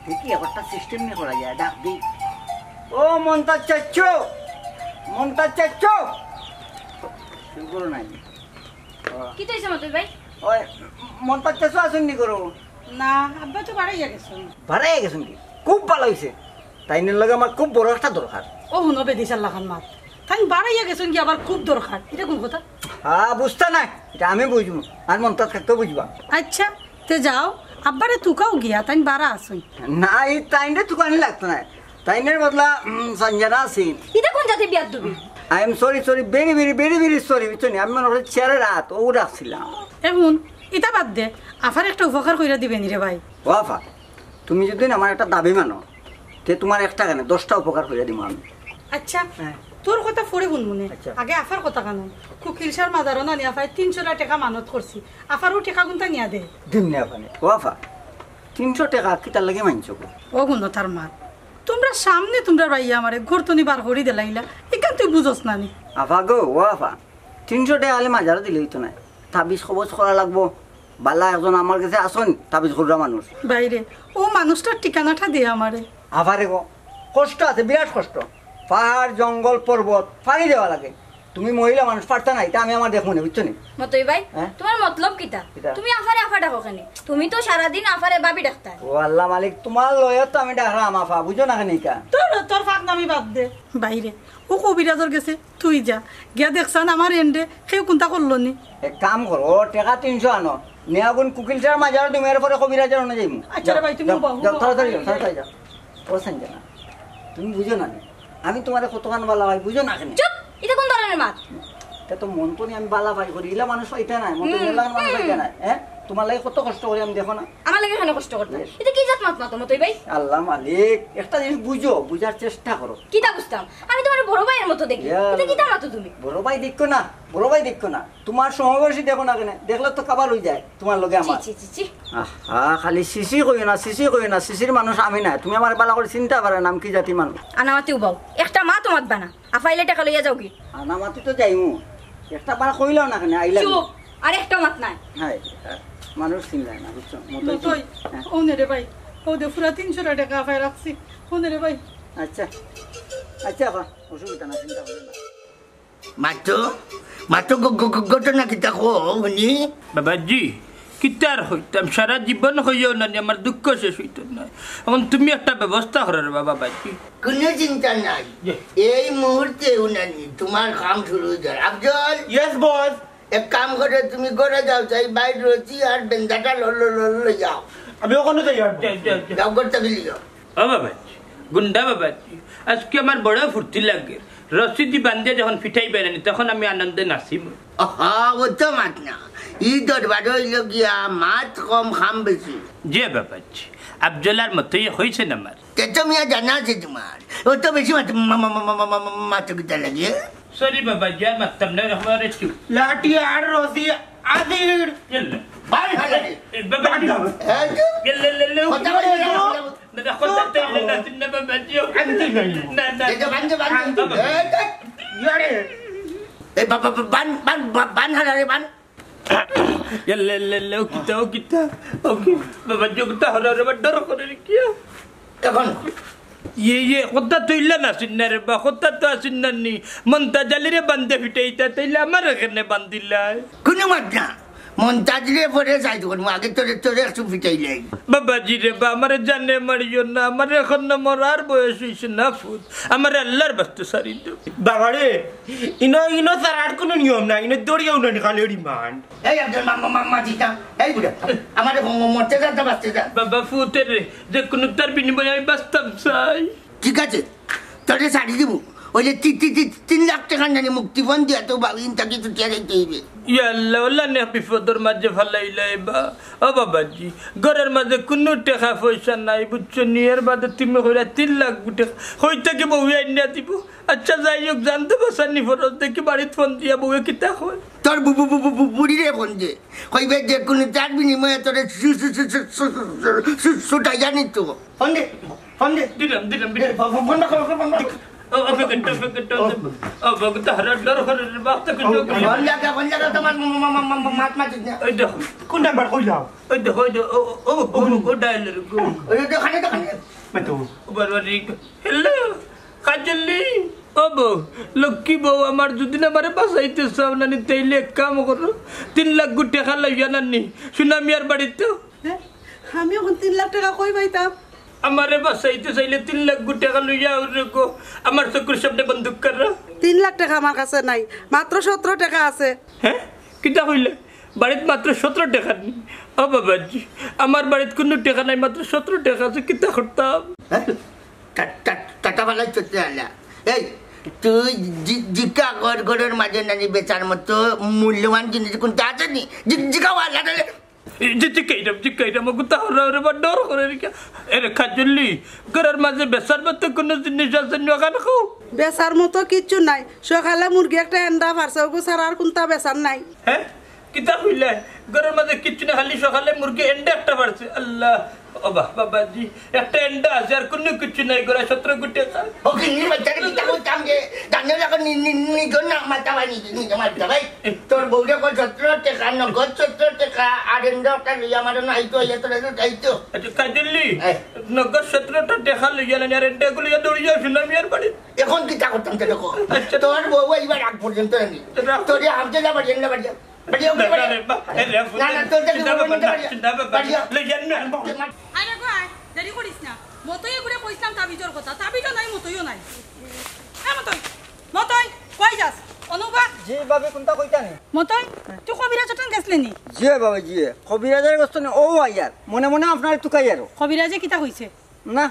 দেখি, একটা সিস্টেম নিয়া করা যায়, ডাক দি। ও মন্তাজ চাচ্চু, মন্তাজ চাচ্চু। শুরু করো নাই। ও। কিতা অইছে মতই ভাই? ওই, মন্তাজ চাচ্চু আছইন নি ঘরো? না, আব্বা তো বারাইয়া গেছইন। বারাইয়া গেছইন কি? খুব ভালা অইছে। তাইনর লগে আমার খুব বড় একটা দরকার। ও হুনো বেদিশার লাখান মাত। তাইন বারাইয়া গেছইন কি আবার খুব দরকার? ইটা কুন কথা? হ্যাঁ, বুঝতা নায়। ইটা আমি বুঝমু। আর মন্তাজ কাকাও বুঝবা। আচ্ছা, তে যাও, আব্বারে তুকাও গিয়া, তাইন বারা আছইন। না, ই তাইনরে তুকানি লাগতো নায়। তাইনর বদলা, উম, সানজানা আছইন। ইটা কুন জাতির বেয়াদবি? I am sorry, sorry, very, very, very, very sorry, বুঝছো নি? আমি মনে করি চেয়ারের রাত, ও রাখছিলাম। এখন, ইটা বাদ দে, আফার একটা উপকার কইরা দিবে নি রে ভাই? ও আফা, তুমি যদি আমার একটা দাবি মানো, তে তুমার একটা কেনে দশটা উপকার করিয়া দিমু আমি। আচ্ছা, হ্যাঁ। তোর কথা পরে হুনমুনে। আচ্ছা। আগে আফার কথা কানো। কুকিল সার মাজারো না নি আফায় তিনশো টেকা মানত করছি। আফারও টেকা গুনতা নিয়া দে। দিমুনে আফানে। ও আফা, তিনশো টেকা কিতার লাগি মানছো গো? ও হুনো তার মাত। তুমরা সামনে তুমরা ভাইয়া আমারে ঘর তনি বার করি দিলাইলা। ইখান তুই বুঝস না নি? আফা গো, ও আফা, তিনশো টেকা খালি মাজারো দিলে অইতো নায়। তাবিজ কবজ করা লাগবো। বালা একজন আমার গেছে আছইন, তাবিজ কররা মানুষ। ভাইরে, ও মানুষটার ঠিকানাটা দে আমারে। আফারে গো, কষ্ট আছে, বিরাট কষ্ট। পাহাড়, জঙ্গল, পর্বত, পাড়ি দেওয়া লাগে। তুমি মহিলা মানুষ, পারতা নায়, ইটা আমি আমার দেখমুনে, বুঝছো নি? মতই ভাই, হ্যাঁ? তুমার মতলব কিতা? কিতা? তুমি আফারে আফা ডাকো কেনে? তুমি তো সারাদিন আফারে ভাবি ডাকতায়। ও আল্লাহ মালিক, তুমার লগে তো আমি ডাকরাম আফা, বুঝো না কেনে ইটা? তোর, তোর ফাঁক নামি বাদ দে। ভাইরে, ও কবিরাজর গেছে তুই যা, গিয়া দেখছান আমার এন্ডে কেউ কুন্তা করলো নি। এক কাম করো, ও টেকা তিনশো আনো, নিয়া গুন কুকিল সার মাজারো দিমু, এরপরে কবিরাজর অনো যাইমু। আচ্ছা রে যাও, ভাই, তুমি যাও, উবাও, যাও, উবাও। তাড়াতাড়ি যাও, তাড়াতাড়ি যাও। ও সানজানা, তুমি বুঝো না নি? আমি তুমারে কতখান বালা পাই, বুঝো না কেনে? চুপ! ইটা কুন ধরনের মাত? ইটা তো মন তো নি আমি বালা পাই করি, ইলা মানুষ পাইতা নায়, মন তো হুম, ইলা মানুষ হুম। পাইতা নায়, হ্যাঁ? তুমার লাগি কত কষ্ট করি আমি দেখো না? আমার লাগি কেনে কষ্ট করতা? বেশ। ইটা কি জাত মাত মাতো মতই ভাই? আল্লাহ মালিক, একটা জিনিস বুঝো, বুঝার চেষ্টা করো। কিতা বুঝতাম? আমি তুমারে বড় ভাইর মতো দেখি। ইয়া ইটা কিতা আল্লাহ। মাতো তুমি? বড় ভাই দেখো না, বড় ভাই দেখো না। তুমার সমবয়সী দেখো না কেনে? দেখলে তো কাবার অই যায় তুমার লগে ছি, আমার। ছি, ছি, ছি। আহা, খালি ছিছি কইও না, ছিছি কইও না, ছিছির মানুষ আমি নায়। তুমি আমারে বালা করি চিনতায় পারো না, আমি কি জাতি মানুষ। আনামাতি উবাও, একটা মাতও মাতবা না। আফা আইলে টেকা লইয়া যাওগি। আনামাতি তো যাইমু, একটা বার কইলাও না কেনে, আইলাম। চুপ, আর একটা মাত নাই। হায়, মানুষ চিনলায় না, বুঝছো? মতই মতই, হ্যাঁ। ও নে রে ভাই, ও দে পুরা তিনশো টেকা আফায় রাখছি, ও নে রে ভাই। আচ্ছা, আচ্ছা, আফা, অসুবিধা না, চিন্তা করো না। মাতো, মাতো, ঘ-, ঘ-, ঘ-, ঘটনা কিতা কও হুনি? বাবাজি, কিতা আর কইতাম, সারা জীবন কইও না নি, আমার দুঃখ শেষ অইতো নায়। অখন তুমি একটা ব্যবস্থা করো রে বাবা, বাবাজি। কুনু চিন্তা নাই, জি। এই মুহূর্তে উনানি তুমার কাম শুরু অই যার। Afzal, Yes, boss। এক কাম করো, তুমি ঘরো যাও, যাই বাইর রশি আর বেন্দাটা ল-, ল-, ল-, লই যাও। আমি অখনো যাই আর। যাও, যাও, যাও। যাও, ঘর থাকি লিও। ও বাবাজি, গুন্ডা বাবাজি, আজকে আমার বড় ফুর্তি লাগে। রশি দি বান্ধিয়া যখন ফিটাইবায় নি, তখন আমি আনন্দে নাচিমু। আহা, অত মাত না। ই দরবার অইলো গিয়া মাত কম, কাম বেশি। জি বাবাজি, আফজলার মতই কইছইন আমার। তে তো মিয়া জানা আছে তুমার। অত বেশি মাত, মা-, মা-, মাতো কিতা লাগে? Sorry বাবাজি, আর মাততাম না, রহমান একটু। লাঠি আর রশি হাজির। ইয়াল্লা। বান হালারে। এ, বাবাজি। বান। এই তো। ইয়াল্লা, ইয়াল্লা, ইয়াল্লা। কথা বলে না। না, না, কথা তো ইল্লা না, না, বাবাজি। আনতে নাই। না, না। এই তো বান, বান। বান। এই তো। ইয়ারে। এই বাবা, বাবা, বান, বান, বান, বান হালারে, বান। ইয়াল্লা, ইয়াল্লা, ইয়াল্লা, ও কিতা, ও কিতা, ও কি, বাবাজি, ও কিতা, হরে, হরে, ডর করে রে কিয়া। এখন? ইয়ে, ইয়ে, কথা তো ইল্লা না, শুন না রে বা, কথা তো আর শুন না নি। মন্তাজ আলীরে বান্ধে ফিটাইতা, তাইলে আমারে কেনে বান্ধিলায়? কুনু মাত না। মন্তাজরে পরে যাই তো, আগে তোরে, তোরে একটু ফিটাইলাই। বাবাজি রে বা, আমারে জানে মারিও না, আমারে অখন মরার বয়স অইছে না ফুত, আমারে আল্লার বাস্তে ছাড়ি দেও। বাবারে, ইনো, ইনো ছাড়ার কুনু নিয়ম নাই, ইনো দৌড়িয়া উনানি খালি রিমান্ড। এই একজন মা-, মা-, মা-, মাতিস না। এই বুড়া, আমারে ম-, ম-, মরতে যা, তা বাঁচতে যা। বাবা, ফুতের রে, যে কোনো তার বিনিময়ে আমি বাঁচতাম চাই। ঠিক আছে, তোরে ছাড়ি দিমু। ওইলে তি-, তি-, তি-, তিন লাখ টেকা নানি মুক্তিপণ দিয়া তো বাগিন তাকে তো টিয়া দিতে হইবে। ইয়া আল্লাহ, ওলা নে বিপদর মাঝে ফালাইলাই বা। ও বাবাজি, ঘরর মাঝে কুনু টেকা পয়সা নাই, বুঝছো নি? এর বাদে তুমি কইরা তিন লাখ টেকা কই থাকি বউয়ে আনিয়া দিব? আচ্ছা, যাই হোক, জানতে পারছানি ফরজ দেখি বাড়িত ফোন দিয়া বউয়ে কিতা কয়? তোর বু-, বু-, বু-, বু-, বু-, বুড়িরে ফোন দে। কইবে যে কুনু তার বিনিময়ে তোরে সু-, সু-, সু-, সু-, সু-, সু-, সু-, সুটাইয়া নিত। ফোন দে, ফোন দে। দিলাম, দিলাম, দিলাম। Phone, phone, phone, phone, phone, phone. ও, ও, ফেকেট, ও, ফেকেট, ও। ও, ফেকেট, হারা ডর করে রে, বাপ তো কিছু ও, করে। ফোন লাগা, ফোন লাগা, তোমার মা-, মা-, মা-, মা-, মাত মাতিস না। ওই দেখো। কোন নাম্বার কইলাও? ওই দেখো, ওই দেখো, ও, ও, ও, ও, ও, ডায়ালের গো। ওই দেখো, ওখানে, ওখানে। বেতু। ও, বারবার রিং। হ্যালো, কাজলি। ও বউ, লক্ষ্মী বউ আমার, যদি না আমারে বাঁচাইতে চাও না নি, তাইলে এক কাম করো, তিন লাখ গু টেকা লইয়া না নি, সুনামিয়ার বাড়িত। হ্যাঁ? আমি এখন তিন লাখ টেকা কই পাইতাম? আমারে বাঁচাইতে চাইলে তিন লাখ গু টেকা লইয়া আও রে গো। আমার চকুর সামনে বন্দুক কাররা। তিন লাখ টেকা আমার কাছে নাই, মাত্র সতেরো টেকা আছে। হ্যাঁ? কিতা কইলে? বাড়িত মাত্র সতেরো টেকা নি? ও বাবাজি, আমার বাড়িত কুনু টেকা নাই, মাত্র সতেরো টেকা আছে, কিতা করতাম? হ্যাঁ? টা-, টা-, টাটা বালাই চলতে আলা। এই, তুই জি-, জিকা ঘর ঘরর মাঝে নানি বেচার মতো মূল্যবান জিনিস কোনটা আছে নি? জি-, জিকা ওয়ালা তাহলে। এই যে জিকাইরাম, জিকাইরাম, ওগু তা হরা হরে বা ডর করে রেখে। এরে খাজুল্লি, ঘরর মাঝে বেচার মতো কুনু জিনিস আছে নি ওখানে কও? বেচার মতো কিচ্ছু নাই। সকালে মুরগি একটা এন্ডা পারছে, ওগু ছাড়া আর কুনটা বেচার নাই। হ্যাঁ? কিতা কইলে? ঘরর মাঝে কিচ্ছু না, খালি সকালে মুরগি এন্ডা একটা পারছে। আল্লাহ, ও বাহ, বাবাজি, একটা এন্ডা আছে, আর কুনু কিচ্ছু নাই, ঘরে সতেরো গু টেকা। ও কি নি বাচ্চারে কিতা কইতাম যে, জানো যখন নি-, নি-, নিজর না মাথা ভাই, নিজে, নিজে মাথা ভাই। তোর বউরে কই সতেরো টেকা, নগদ সতেরো টেকা, আর এন্ডা একটা লইয়া আমার না আইতো, আইয়া তোর আইতো। আচ্ছা, কাজুল্লি, এই। নগদ সতেরোটা টেকা লইয়া না, আর এন্ডা গুলো লইয়া দৌড়িয়া সুনামিয়ার বাড়ি। এখন কিতা করতাম তোরে কও? আচ্ছা। তোর বউ আইবার আগ পর্যন্ত আমি। রাখ। তোরে হামতে যা বাড়ি, এন্ডা বাড়ি। বাড়ি, না, বাড়ি। না, রে, বা-, এ, রে, না, না, তোর কাছে না, বাবা, বলবো না, না, বাড়ি। না, বাবা, বাড়ি। লই যান না। আরে গো, আয়, দেরি করিস না। মতই এগুরে কইছিলাম তাবিজর কথা, তাবিজও নাই, মতইও নাই। এ মতই, মতই, কই যাস? অনুবা? জি, ভাবি, কোনটা কইতা নি? মতই, তুই কবিরাজর টান গেছলি নি? জি, ভাবি, জি। কবিরাজর গেছ নি, ও আইয়ার। মনে মনে আপনারে তুকাই আরো। কবিরাজে কিতা কইছে? না,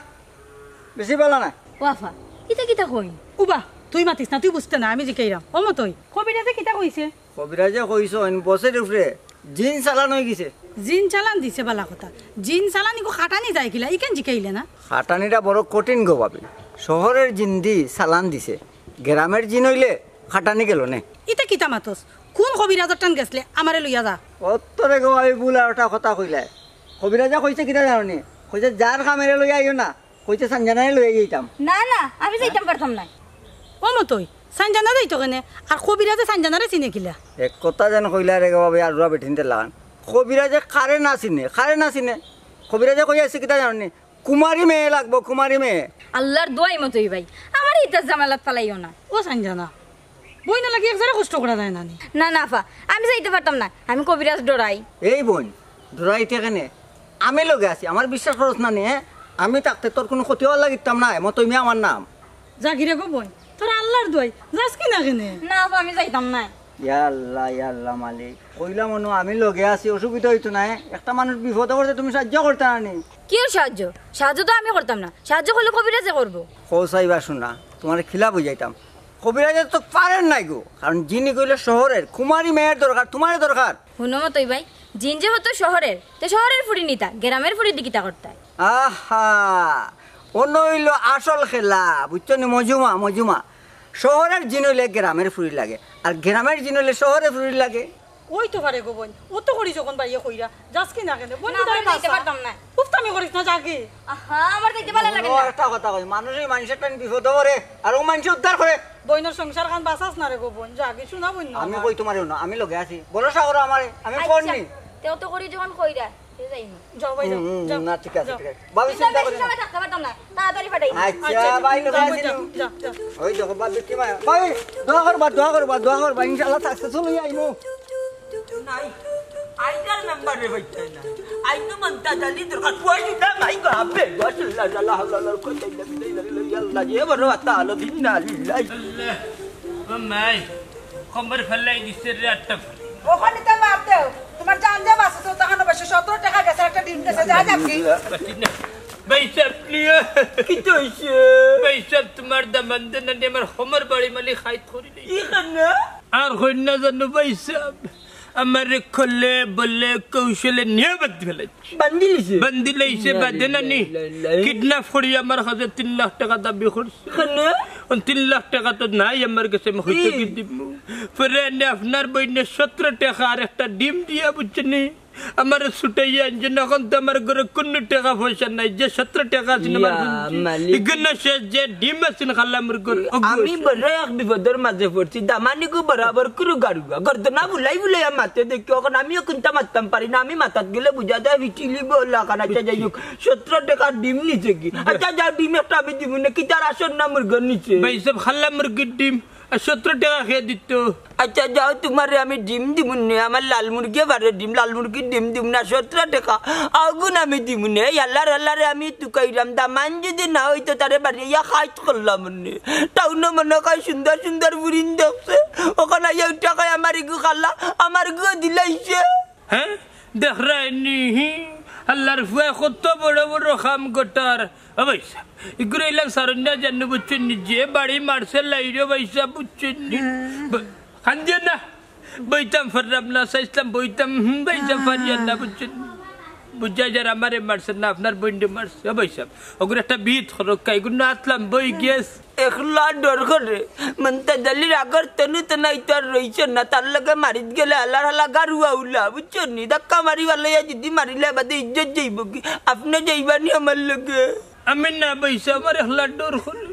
বেশি ভালা না। ও আফা, ইতা কিতা কই? উবা, তুই মাতিস না, তুই বুঝতে না, আমি জিকাইরাম। ও মতই, কবিরাজে কিতা কইছে? কবিরাজে কইছইন, বছর উপরে জিন চালান অই গেছে। জিন চালান দিছে বালা কথা। জিন চালান ইগু খাটানি যায় কিলা? ইখান জিকাইলে না? খাটানিটা বড় কঠিন গো ভাবি। শহরের জিন দি চালান দিছে। গ্রামের জিন অইলে খাটানি গেল নে। ইতা কিতা মাতস? কোন কবিরাজর টান গেছলে? আমারে লইয়া যা। অত্তরে গো ভাবি ভুল আর একটা কথা কইলায়। কবিরাজে কইছে কিতা জানো নি? কইছে, "যার কামেরে লইয়া আইও না।" কইছে সানজানারে লইয়া যাইতাম। না, না, আমি যাইতাম পারতাম না। ও মতই, সানজানা যাইতো কেনে? আর কবিরাজে সানজানারে চিনে কিলা? এক কথা যেন কইলা রে গো ভাবি, আর রুয়া বেঠিনতে লাগান। কবিরাজে কারে না চিনে, কারে না চিনে। কবিরাজে কইয়া আছে কিতা জানো নি? কুমারী মেয়ে লাগবো, কুমারী মেয়ে। আল্লাহর দোয়াই মতই ভাই, আমারে ইতা ঝামেলাত ফালাইও না। ও সানজানা, বইন লাগি এক জারা কষ্ট করা যায় না নি? না, না, আফা, আমি যাইতে পারতাম না, আমি কবিরাজ ডরাই। এই বইন, ডরাইতে কেনে? আমি লগে আছি, আমার বিশ্বাস করস না নি, হ্যাঁ? আমি থাকতে তোর কুনু ক্ষতি অওয়ার লাগিতাম নায়, মতই মিয়া আমার নাম। যাগি রে গো বইন, তোর আল্লাহর দোয়াই, যাস কি না কেনে? না, আফা, আমি যাইতাম না। ইয়া আল্লাহ, ইয়া আল্লাহ মালিক, কইলাম অনু আমি লগে আছি, অসুবিধা অইতো নায়, একটা মানুষ বিপদো পড়ছে তুমি সাহায্য করতা না নি? কিওর সাহায্য? সাহায্য তো আমি করতাম না, সাহায্য করলে কবিরাজে করবো। কও চাইবা শুনা, তুমারে কিলা বুঝাইতাম, কবিরাজে তো পারের নায় গো, কারণ জিন ইগু অইলো শহরের, কুমারী মেয়ের দরকার, তুমারে দরকার। হুনো মতই ভাই, জিন যেহেতু শহরের, তে শহরের ফুড়ি নিতা, গ্রামের ফুড়ি দি কিতা করতায়? আহা, অনো অইলো আসল খেলা, বুঝছো নি? মজুমা, মজুমা। শহরের জিন অইলে গ্রামের ফুড়ি লাগে, আর গ্রামের জিন অইলে শহরের ফুড়ি লাগে। অইতো পারে গো বইন, অত করি যখন ভাইয়ে কইরা, যাস কি না কেনে? বইন, না, আমি যাইতে পারতাম না। উফতামি করিস না, যাগি। আহা, আমার যাইতে ভালা লাগে না। একটা কথা কই, মানুষ অউ মানষর টাইন বিপদো পড়ে, আর অউ মানষে উদ্ধার করে। বইনর সংসারখান বাঁচাস না রে গো বইন, যাগি, শুনা বইন না আমি আমার। কই তুমারে হুনো, আমি লগে আছি, ভরসা করো আমারে, আমি আচ্ছা, ফোন নি। তে অত করি যখন কইরা, তে যাইমু। যাও ভাই, যাও, হুম, হুম, যাও, না, ঠিক আছে, যাও। ঠিক আছে। ভাবি, চিন্তা করিও না। থাকতে পারতাম না, তাড়াতাড়ি পাঠাই। আচ্ছা, আচ্ছা, ভাই, যাও, লগে যাও, আছি যাও, নি। যাও, যাও। ওই দেখো, ভাবি, কি মায়া। ভাই, দোয়া করবা, দোয়া করবা, দোয়া করবা, ইনশাআল্লাহ successful অইয়া আইমু। নাই, আইনার নাম্বার রে ভাই, তাই না? আইনো মন্তা জালি দরকার, তুই না ভাই, বাপে, বাসুল্লাহ, লা হাওলা ওয়ালা কুওয়াতা ইল্লা বিল্লাহ, ইয়া আল্লাহ, এ বড় আতা আলো দিন না লিল্লাহ। আল্লাহ, ও মাই, কমর ফালাই দিছে রে আটটা। ওখানে তো মার দেও, তুমার জান যে বাঁচে তো, তখন অবশ্য সতেরো টেকা গেছে, একটা ডিম গেছে, যা যাবি। ভাইসাব, নিও। কিতা অইছে? ভাইসাব, তুমার দামান্দে নানি আমার হমর বাড়ি মালি খাইত করি নাই। ইখান? আর কইন না জানো ভাইসাব, আমারে কলে বলে কৌশলে নিয়া বান্ধি ফালাইছে। বান্ধি লাইছে? বান্ধি লাইছে, ইন্না বাদে নানি লিল্লাহি ওয়া ইন্না ইলাইহি। কিডন্যাপ করি আমার কাছে তিন লাখ টেকা দাবি করছে। ইখান? অন তিন লাখ টেকা তো নাই আমার কাছে, আমি কই থাকি দিমু? পরে এনে আপনার বইনে সতেরো টেকা আর একটা ডিম দিয়া, বুঝছইন নি? আমারে ছুটাইয়া আনছইন, অখন তো আমার ঘরো কুনু টেকা পয়সা নাই, যে সতেরো টেকা আছিল আমার ইয়া মালিক। ইগুন শেষ, যে ডিম আছিল খালা মুরগর, ওগু আমি শেষ। বড় এক বিপদর মাঝে পড়ছি, দামানিগু বরাবর কুরু গারুয়া, গর্দনা বুলাই বুলাইয়া মাতে দেখি, অখন আমিও কুনতা মাততাম পারি না, আমি মাতাত গেলে বুঝা যায় ফিটিলি বলা খান। আচ্ছা, যাই হোক, সতেরো টেকার ডিম নিছে গি? আচ্ছা, যাও, ডিম একটা আমি দিমু নে, কিতার আসল না মুরগর নিছে? ভাইসাব, খালা মুরগির ডিম। আর সতেরো টেকা কে দিত? আচ্ছা, যাও, তুমারে আমি ডিম দিমু নে, আমার লাল মুরগি পারে ডিম, লাল মুরগির ডিম দিমু না, সতেরো টেকা, অগুন আমি দিমু নে। ইয়াল্লার আল্লারে আমি তুকাইরাম, দামান যদি না অইতো, তারে বাড়ি ইয়া খাইত করলাম নে। টাউনো মনে কয় সুন্দর সুন্দর ফুরিন দেখছে, অখান আইয়া উঠা কয় আমার ইগু খালা, আমার ইগু দিলাইছে। হ্যাঁ, দেখরায়নি, হি, আল্লার ফুয়া কত বড় বড় কাম গটার। ও ভাইসাব, ইগুরে ইলান সারন্যা জানো, বুঝছইন নি? যে বাড়ি মারছে লাইরে ভাইসাব, বুঝছইন নি? ব-, কান্দিও না, বইতাম পাররাম না, চাইছলাম বইতাম, হুম, ভাইসাব, পারিয়ার না, বুঝছইন নি? বুঝা যার আমারে মারছে না, আপনার বইনরে মারছে। ও ভাইসাব, ওগুরে একটা বিহিত করো, কাইগুন না আতলাম, বই গেছ। একলা ডর করে, মন্তাজ আলীর আগর তনু তনাই তো আর রইছে না, তার লগে মারিত গেলে আল্লার হালা গারুয়া উলা, বুঝছইন নি? ধাক্কা মারি ফালাইয়া যদি মারিলে বাদে ইজ্জত যাইবো গি? আপনে যাইবা নি আমার লগে? আমি না ভাইসাব, আমার একলা ডর করে।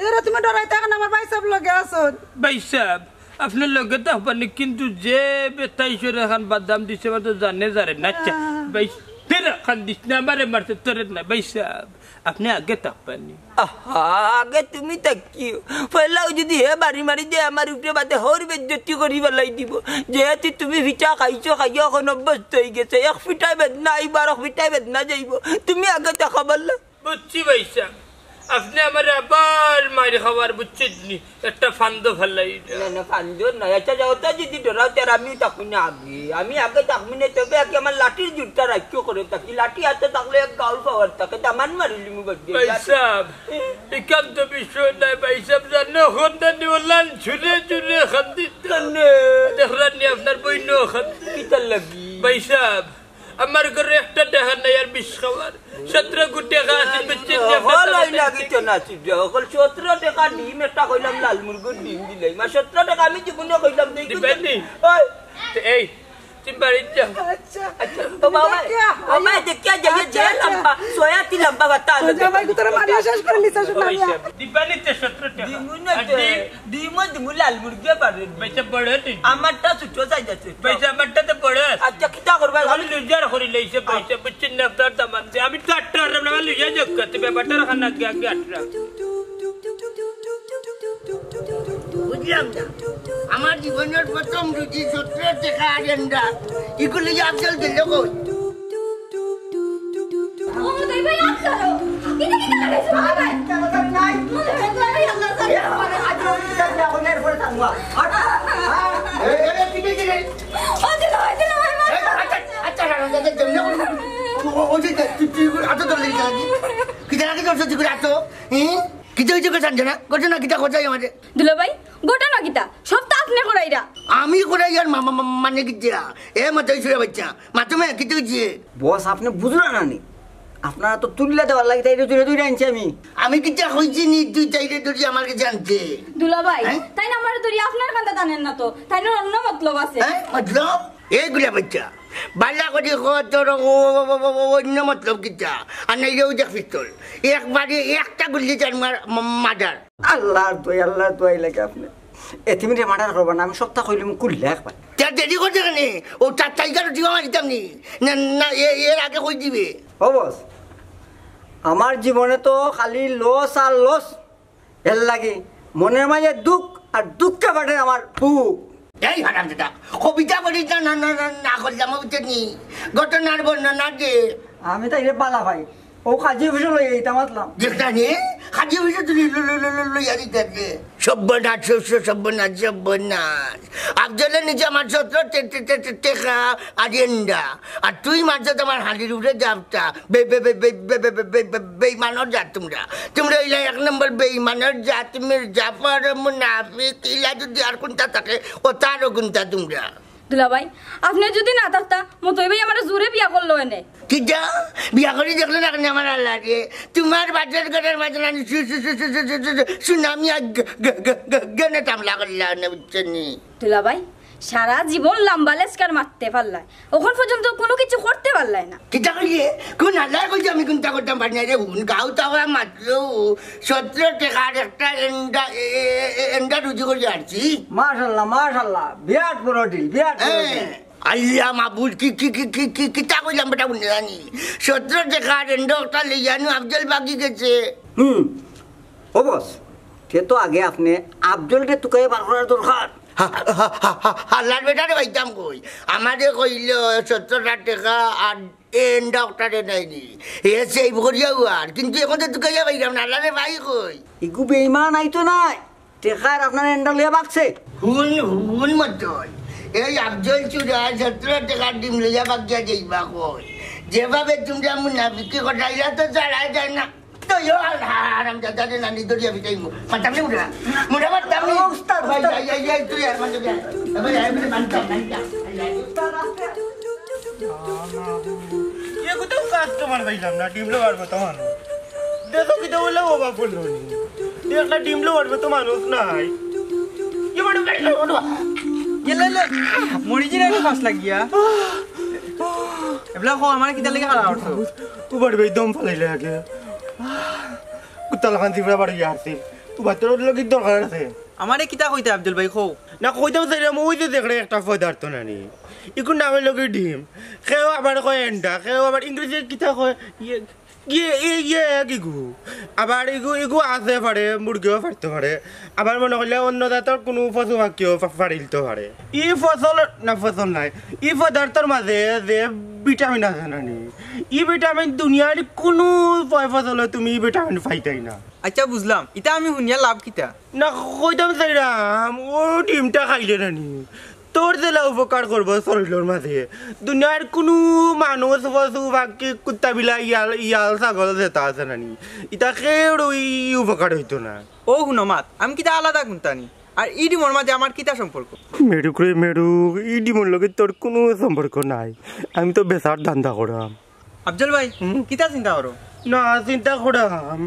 এরে তুমি ডরাইতে অখন আমার ভাইসাব লগে আছইন। ভাইসাব, আপনার লগে তো হবানি, কিন্তু যে বেটায় সরে খান বাদাম দিছে, বা তো জানে জারে না। আচ্ছা, আহ। ভাই, ফির খান দিস না, আমারে মারছে, তোরে না, ভাইসাব। আপনে আগে থাকবানি। আহা, আগে তুমি থাকিও। পয়লাউ যদি হে বাড়ি মারি দেয় আমার উপরে, বাদে হউর বেইজ্জতি করি ফালাই দিবো। যেহেতু তুমি ফিটা খাইছো, খাইয়া অখন অভ্যস্ত অইগেছে। এক ফিটায় বেদনা আইবো, আর এক ফিটায় বেদনা যাইবো। তুমি আগে থাকো বললা। বুঝছি ভাইসাব, আপনে আমারে আবার মাইর খাওয়ার, বুঝছইন নি? একটা ফান্দো ফালাই দেও। না, না, ফান্দো না। আচ্ছা, যাও তো যদি ডরাও, তার আমিও থাকমু না আগে। আমি আগে থাকমু না, তবে আগে আমার লাঠির জুরটা রাখিও করে থাকি। লাঠি আতো থাকলে এক গাউর পাওয়ার থাকে, দামান মারিলিমু বাদ দিয়া। ভাইসাব, ইখান তো বিষয় নায় ভাইসাব, জানো, হন্দানি ওলান ছুরে ছুরে খান্দিত। কেনে? দেখরানি আপনার বইনও খান্দিত। কিতার লাগি? ভাইসাব, আমার ঘরো একটা টেকা নাই আর বিষ খাওয়ার। সতেরো গু টেকা আছে, বেচে দিয়ে হকল অই লাগিত না, চিন্তা হকল। সতেরো টেকা ডিম একটা কইলাম, লাল মুরগর ডিম দিলাই। মা, সতেরো টেকা আমি জীবনে কইলাম, দেখি দিবেন নি? ওই। তো এই, তুমি বাড়িত যাও। আচ্ছা। আচ্ছা, তো বাবা, দেখিয়া, ও মা, আইও। দেখিয়া যাইও, আচ্ছা, যে আচ্ছা। লম্বা, ছয়াতি লম্বা বাতা আলো আচ্ছা, ভাই, দেখো। তোরা মারিয়া শেষ করে নিছে, শোনা ওই না। সব। দিবা নি তো সতেরো টেকা। দিমু না আর তো। ডিম? ডিমও দিমু, লাল মুরগিও পারে। বেচে বড় ডিম। আমারটা ছোট size আছে। বেচে আমারটা তো বড় আছে। আচ্ছা, কিতা করবা? আমি লুজার করি লইছে পয়সা, বুঝছেন না, আপনার দামান দিয়ে। আমি তো আটটা হারাম না, লুজা যোগ করতে, ব্যাপারটা রাখা না, আগে, আগে আটটা। বুঝলাম না। আমার জীবনের প্রথম রুজি সতেরো টেকা আর এন্ডা। ইগুলি আফজল গেল কই? ও, তাই ভাই, আপ করো। কিতা, কিতা লাগাইছো, ভাই, ভাই? ও, তাই ভাই, আল্লাহ, স্যার। এ, আরে, আজ রুজি যাবে, এখন এরপরে থাকবো। আর, হ্যাঁ, এ, এ, এ, কি, কি, কি, কি? ও, দিল ভাই, দিল ভাই, মার। এ, আচ্ছা, আচ্ছা, আচ্ছা, আচ্ছা, আচ্ছা, আচ্ছা, ও, ও, ওই যে, তুই, তুই, তুই, আচ্ছা, তোর লেগে যাবে। কিতা লাগি তোর সাথে করে আছো? হুম? কিতা হইছে গো, জানছো না? করছো না, কিতা করছো আমারে? দুলাভাই, ঘটনা কিতা? সব তো আপনে করাইরা। আমি করাইয়ার মা-, মা-, মা-, মানে কিতা? এ মাথায় ছুঁড়ে বাচ্চা। মাথা মে কিতা হইছে? বস, আপনে বুঝরা না নি? আপনারা তো তুলিয়া দেওয়ার লাগি তাইরে ধরে ধরে আনছি আমি। আমি কিতা কইছি নি তুই তাইরে ধরি আমার কাছে আনতে? দুলাভাই, হ্যাঁ? তাইন আমারে ধরি আপনার কান্দা টানেন না তো। তাইনর অন্য মতলব আছে। হ্যাঁ? মতলব? এগুলা বাচ্চা। বালা করি ক তোর ও-, ও-, ও-, ও-, ও-, অন্য মতলব কিতা? আর নাইলে ওই দেখ পিস্তল। একবারে একটা গুল্লি তার মার-, মা-, মার্ডার। আল্লাহর দোয়াই, আল্লাহর দোয়াই লাগে আপনে। এ, তুমি রে মার্ডার করবা না, আমি সবটা কইলিমু খুললা একবার। তে দেরি করতে কেনে? ও টা-, টাইগার উঠিবা মারিতাম নি। না, না, এ-, এর আগে কই দিবে। ও বস, আমার জীবনে তো খালি লস আর লস। এর লাগি মনের মাঝে দুঃখ আর দুঃখে ফাটে আমার বুক। এই হারামজাদা, কবিতা পড়িস না, না, না, না, না করলাম, বুঝছস নি? ঘটনার বর্ণনা দে। আমি তাইরে বালা পাই। ও কাজী অফিসে লই আইতাম আসলাম। দেখতা নি? খাজি অইছে তুই লো, লো, লো, লো, লো, ইয়ারি দেখে। সর্বনাশ, সর্ব-, সর্বনাশ, সর্বনাশ। আফজলে নিছে আমার সতেরো টে-, টে-, টে-, টে-, টেকা আর এন্ডা। আর তুই মারছত আমার হালির উপরে জাপটা। বে-, বে-, বে-, বে-, বে-, বে-, বে-, বে-, বেইমানর জাত তুমরা। তুমরা ইলা এক নম্বর বেইমানর জাত, মির্জাফর, মুনাফিক, ইলা যদি আর কুনটা থাকে, ও তারও কুনটা তুমরা। দুলাভাই, আপনে যুদি না থাকতা, মতই ভাই আমারে জোরে বিয়া করলো এনে। কিতা? বিয়া করি দেখলে না কেনে আমার আল্লারে? তুমার বাজার ঘরের মাঝে নানি সু-, সু-, সু-, সু-, সু-, সু-, সু-, সুনামি আর গ-, গ-, গ-, গ-, গেনে তামলা করলা না, বুঝছনি? দুলাভাই, সারা জীবন লাম্বা লেসকার মারতে পারলায়, অখন পর্যন্ত কুনু কিছু করতে পারলায় না। কিতা কইলে? কুন আল্লায় কইছে আমি কুনটা করতাম পারি না রে? হুন, গাউ তাওয়া মাত্র সতেরো টেকার একটা এন্ডা, এ-, এ-, এ-, এন্ডা রুজি করি আনছি। মাশাআল্লাহ, মাশাআল্লাহ, বিরাট বড় ডিল, বিরাট বড় হ্যাঁ। ডিল। আল্লাহ মাবুদ, কি, কি, কি, কি, কি, কিতা কইলাম বেটা, হুনে জানি। সতেরো টেকার এন্ডা একটা লইয়া নু আফজল বাগি গেছে। হুম, ও বস, তে তো আগে আপনে আফজলরে তুকাইয়া বার করার দরকার। হা, হা, হা, হা, হালার বেটারে পাইতাম কই? আমারে কইল সতেরোটা টেকা আর এন্ডা ওটারে নাইনি। এ সেভ করিয়া উয়ার, কিন্তু অখন তো তুকাইয়া পাইলাম না, হালারে ভাই কই? ইগু বেইমান আইতো নায়, টেকার আপনার এন্ডা লইয়া বাগছে। হুন, হুন মতই, এই আফজল চুরা সতেরো টেকার ডিম লইয়া বাগিয়া যাইবা কই? যেভাবে তুমরা মুনাফিকি কটাইলা তো ছাড়া যায় না। তো ইয়ো আল্লাহ, হারাম জাদা রে নানি দরিয়া বিটাইমু। মারতাম নি উঠা। মুড়া মারতাম নি। উস্তাদ, ভাই, উস্তাদ। এই, এই, এই, তুই আর মারতে যা। ভাই, এই, ভাই, মারতাম, মারতাম। এ কোথাও কাস্টমার পাইলাম না, ডিম লওয়ার মতো মানুষ। দেখো কিতা বলে ও বাপুর ধনী। এ একটা ডিম লওয়ার মতো মানুষ নাই। এ মানে, ইয়ে লে, লে, মরি গেলে একটু ফাঁস লাগিয়া। এবলা কও, আমার কিতা লাগে খারাপ করছো? উবার ভাই দম ফালাইলে আগে। কুত্তা লাখান জিবরা বাড়ি আসছে। উবার তোর লগে দরকার আছে। আমারে কিতা কইতে আফজল ভাই, কও। না, কইতাম চাইরাম, ওই যে দেখরে একটা পদার্থ নানি। ইকুর নামে লগে ডিম। কেউ আবার কয় এন্ডা, কেউ আবার ইংরেজি কিতা কয়, ইয়ে, ইয়ে, ইয়ে, ইয়ে, এক ইগু। আবার ইগু, ইগু আছে পারে, মুরগিও পারতে পারে। আবার মনে করলে অন্য জাতর কুনু পশু পাখিও পা-, পারিলতে পারে। ই ফসল, না ফসল নাই, ই পদার্থর মাঝে যে ভিটামিন আছে নানি, ই ভিটামিন দুনিয়ার কুনু ফ-, ফসলে তুমি ই ভিটামিন পাইতাই না। আচ্ছা, বুঝলাম, ইতা আমি হুনিয়া লাভ কিতা? না, কইতাম চাইরাম, ও ডিমটা খাইলে নানি, তোর যেলা উপকার করবো শরীলর মাঝে, দুনিয়ার কুনু মানুষ, পশু, পাখি, কুত্তা, বিলাই, ইয়াল, ইয়াল, ছাগল যেতা আছে নানি, ইতা কেউরই উপকার অইতো না। ও হুনো মাত, আমি কিতা আলাদা কুন্তা নি? আর ই ডিমর মাঝে আমার কিতা সম্পর্ক? মেরুক রে মেরুক, ই ডিমর লগে তোর কুনু সম্পর্ক নাই। আমি তো বেচার ধান্দা করাম। আফজল ভাই, হুম? কিতা চিন্তা করো? না, চিন্তা করাম।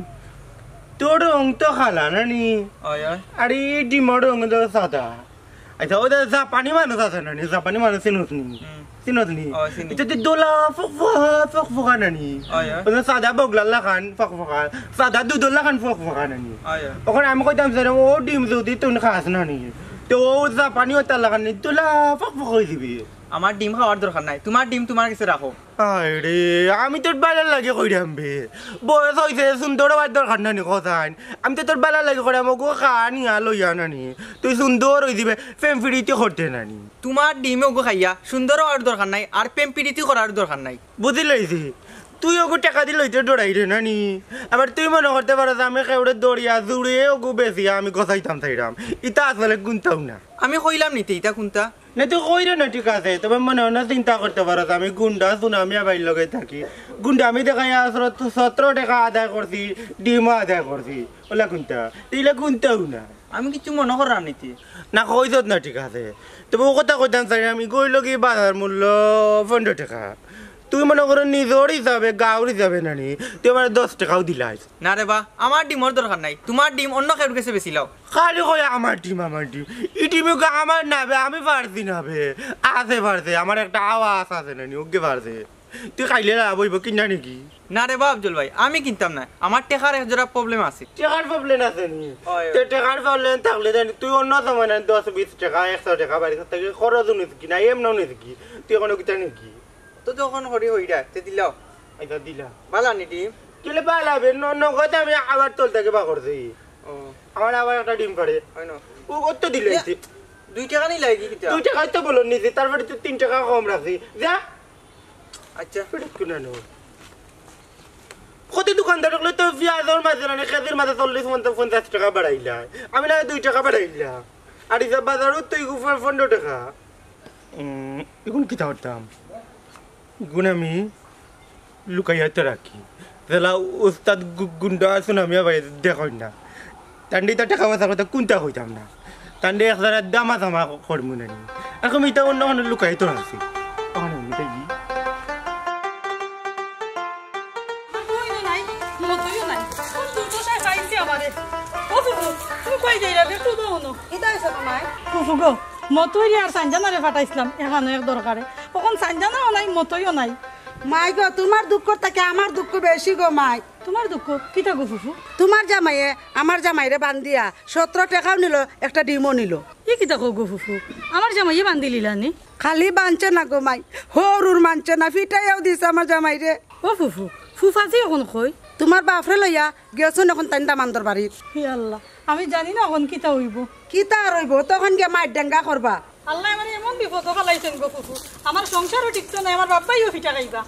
তোর রং তো কালা নানি? অয়, অয়। আর ই ডিমর রং তো সাদা। আচ্ছা, ওই যে জাপানি মানুষ আছে নানি, জাপানি মানুষ চিনোস নি? হুম। চিনোস নি? অয়, চিনি। ইতা তো ধুলা ফকফকা, ফকফকা নানি? অয়, অয়। ওই যে সাদা বগলার লাখান ফকফকা, সাদা দুধর লাখান ফকফকা নানি? অয়, অয়। অখন আমি কইতাম স্যার, ও ডিম যদি তুই খাস নানি, তে ও জাপানি ওটার লাখান নি, ধুলা ফকফকা অই যিবি। আমার ডিম খাওয়ার দরকার নাই, তুমার ডিম তুমার গেছে রাখো। আরে, আমি তোর বালার লাগি কইরাম বে। বয়স অইছে, সুন্দর অওয়ার দরকার নানি কথাইন। আমি তো তোর বালার লাগি কইরাম, ওগু খা নিয়া লইয়া নানি। তুই সুন্দর অই যিবে, প্রেম পিরিতি করতে নানি। তুমার ডিম ওগু খাইয়া সুন্দর অওয়ার দরকার নাই, আর প্রেম পিরিতি করার দরকার নাই। বুঝিলাইছি, তুই ওগু টেকা দি লইতে ডরাইরে নানি। আবার তুই মনে করতে পারস আমি কেউরে দরিয়া জুড়ে ওগু বেচিয়া আমি গছাইতাম চাইরাম। ইতা আসলে কুন্তাউ না। আমি কইলাম নি তে ইতা কুন্তা? না, তুই কইরে না, ঠিক আছে, তবে মনে মনে চিন্তা করতে পারস, আমি গুন্ডা সুনামিয়া ভাইর লগে থাকি, গুন্ডামি দেখাইয়া সত-, সতেরো টেকা আদায় করছি, ডিমও আদায় করছি, ওলা কুন্তা, ইলা কুন্তাউ না। আমি কিচ্ছু মনে করার নি তে। না, কইছত না, ঠিক আছে, তবে ও কথা কইতাম চাইরাম, ইগু অইলো গি বাজার মূল্য পনেরো টেকা, তুই মনে করো নিজর হিসাবে, গাউর হিসাবে নানি, তুই আমারে দশ টেকাও দিলাইস। না রে বা, আমার ডিমর দরকার নাই, তুমার ডিম অন্য কেউর গেছে বেচিলাও। খালি কয় আমার ডিম, আমার ডিম। ই ডিম ওগু আমার না বে, আমি পারছি না বে। আছে পারছে, আমার একটা আওয়াজ আছে নানি, ওগু পারছে। তুই খাইলে লাভ অইবো, কিনা নাকি? না রে বা আফজল ভাই, আমি কিনতাম না, আমার টেকার এক জোড়া problem আছে। টেকার problem আছে নি? অয়। তে টেকার problem থাকলে জানি তুই অন্য সময় না দশ বিশ টেকা, একশো টেকা বাড়ি থাকি খরচ নিস কি না, এমনও নিস কি? তুই অখন কিতা নাকি? তো যখন হরি হইরা, তে দিলাও। আচ্ছা, দিলা। বালা নি ডিম? কিলে বালা বে, ন-, নগদ আমি আবার তোর থেকে বার করছি। ও। আমার আবার একটা ডিম পারে। হয় না? ও, ও তো দিলে ইয়া, এই যে। দুই টেকা নি লাগে কিতা? দুই টেকাই তো বলো নিছি, তারপরে তো তিন টেকা কম রাখছি। যা। আচ্ছা। পেটে কুনানো। কত দোকানদার অকলে তো পিয়াজর মাঝে না, কেজির মাঝে চল্লিশ পঞ্চাশ, পঞ্চাশ টেকা বাড়াইলা, আমি না দুই টেকা বাড়াইলা। আর ইতা বাজারো তো ইগু পনেরো টেকা। উম, ইগুন কিতা করতাম? ইগুন আমি লুকাইয়া তো রাখি। যেলা উস্তাদ গু-, গুন্ডা আছইন, আমি আবার দেখইন না। তানরে ইতা টেকা পয়সা কথা কুনতা কইতাম না। তানরে এক জারা দামা দামা করমু না নি। এখন ইতা অন্য অন্য লুকাই তো আছে। অখন আমি তাই কি? মতইও নাই, মতইও নাই। কোন দুর্দশায় পাইছে আমারে। ও ফুফু, তুমি কই যাইরা রে? একটু দাও না। কিতা হইছে গো মাই? ফুফু গো, মতইরে আর সানজানারে পাঠাইছিলাম এখানো এক দরকারে। অখন সানজানাও নাই, মতইও নাই। মাই গো, তুমার দুঃখ থাকি আমার দুঃখ বেশি গো মাই। তুমার দুঃখ কিতা গো ফুফু? তুমার জামাইয়ে আমার জামাইরে বান্ধিয়া সতেরো টেকাও নিল, একটা ডিমও নিল। ই কিতা কও গো ফুফু? আমার জামাইয়ে বান্ধিলিলা নি? খালি বানছে না গো মাই, হরুর মানছে না, ফিটাইয়াও দিছে আমার জামাইরে। ও ফুফু, ফুফাজি অখন কই? তুমার বাফরে লইয়া গেছইন অখন তাইন দামান্দর বাড়িত। হে আল্লাহ, আমি জানি না অখন কিতা অইবো। কিতা আর অইবো, তখন গিয়া মাইর ডেঙ্গা করবা। আল্লায় আমারে এমন বিপদো ফালাইছইন গো ফুফু, আমার সংসারও টিকতো নায়, আমার বাফ-ভাইও ফিটা খাইবা।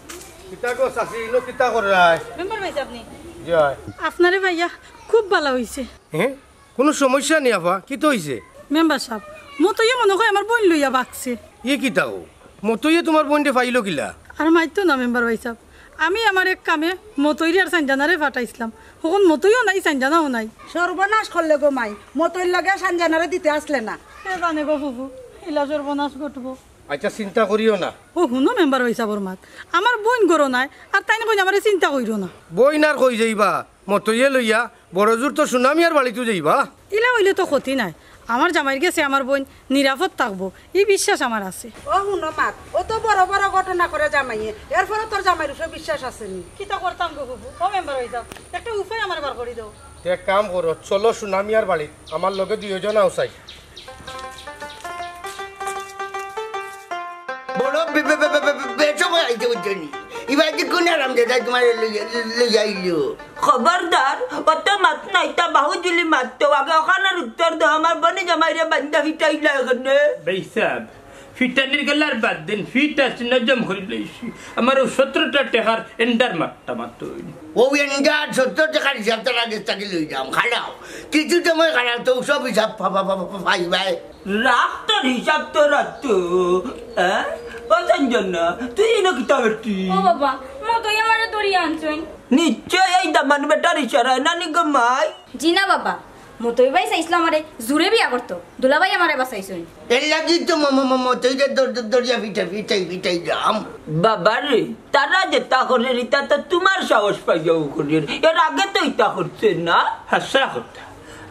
কিতা গো চাচি, ইনো কিতা কররায়? মেম্বার ভাইসাব নি? জি অয়। আপনারে পাইয়া খুব ভালা অইছে। হে? কুনু সমস্যা নি আফা? কিতা অইছে? মেম্বার সাব, মতইয়ে মনো কয় আমার বইন লইয়া বাগছে। ই কিতা কও? মতইয়ে তুমার বইনরে পাইলো কিলা? আর মাতিও না মেম্বার ভাইসাব, আমি আমার এক কামে মতইরে আর সানজানারে পাঠাইছিলাম, অখন মতইও নাই, সানজানাও নাই। সর্বনাশ করলে গো মাই, মতইর লগে সানজানারে দিতে আছলে না। কে জানে গো ফুফু, ইলা সর্বনাশ ঘটবো। আইচ্ছা, চিন্তা করিও না। ও হুনো মেম্বার ভাইসাবর মাত, আমার বইন ঘরো নাই, আর তাইন কইন আমারে চিন্তা করিও না। বইন আর কই যাইবা? মতইয়ে লইয়া বড়জোর তো সুনামিয়ার বাড়িত যাইবা। ইলা অইলে তো ক্ষতি নাই, আমার জামাইর গেছে আমার বইন নিরাপদ থাকবো, ই বিশ্বাস আমার আছে। ও হুনো মাত, অত বড় বড় ঘটনা করে জামাইয়ে, এরপরও তোর জামাইর উপরে বিশ্বাস আছে নি? কিতা করতাম গো ফুফু? ও মেম্বার ভাইসাব, একটা উপায় আমারে বার করি দেও। তে এক কাম করো, চলো সুনামিয়ার বাড়িত, আমার লগে দুইজন আও চাই। বড় বে-, বে-, বে-, বে-, বে-, বে-, বেসময় আইছে বুঝছো নি? ইবার যে কুন হারামজাদায় তুমারে লইয়া, লইয়া আইলো? খবরদার, অত মাত না, ইতা বাহুজুলি মাত তো। আগে অখানর উত্তর দেও, আমার বইনে জামাইরে বান্ধিয়া ফিটাইলা কেনে? ভাইসাব, ফিটানির গেলার বাদ দেইন, ফিট আছি, নজম করি লইছি। আমার অউ সতেরোটা টেকার এন্ডার মারটা মাত্র অইল। অউ এন্ডার সতেরো টেকার হিসাব তারা গেছ থাকি লই যাম, খাড়াও। কিছু সময় খাড়াও, তো সব হিসাব পা-, পা-, পা-, পা-, পাইবায়। রাখ তোর হিসাব তো রাখ তো, হ্যাঁ? ও সানজানা, তুই ইনো কিতা করতি? ও বাবা, মতই আমারে ধরিয়া আনছইন। নিশ্চয় এই দামান বেটার ইশারায় নানি গো মাই? জি না বাবা, মতই ভাইসাব আমারে জুরে বিয়া করতো, দুলাভাই আমারে বাঁচাইছইন। এর লাগি তো ম-, ম-, ম-, মতইরে দর-, দর-, দরিয়া ফিটাই, ফিটাই, ফিটাই যাম। বাবা রে, তারা যেতা করের ইতা তো তুমার সাহস পাইয়াউ করের, এর আগে তো ইতা করছে না। হাছা কথা।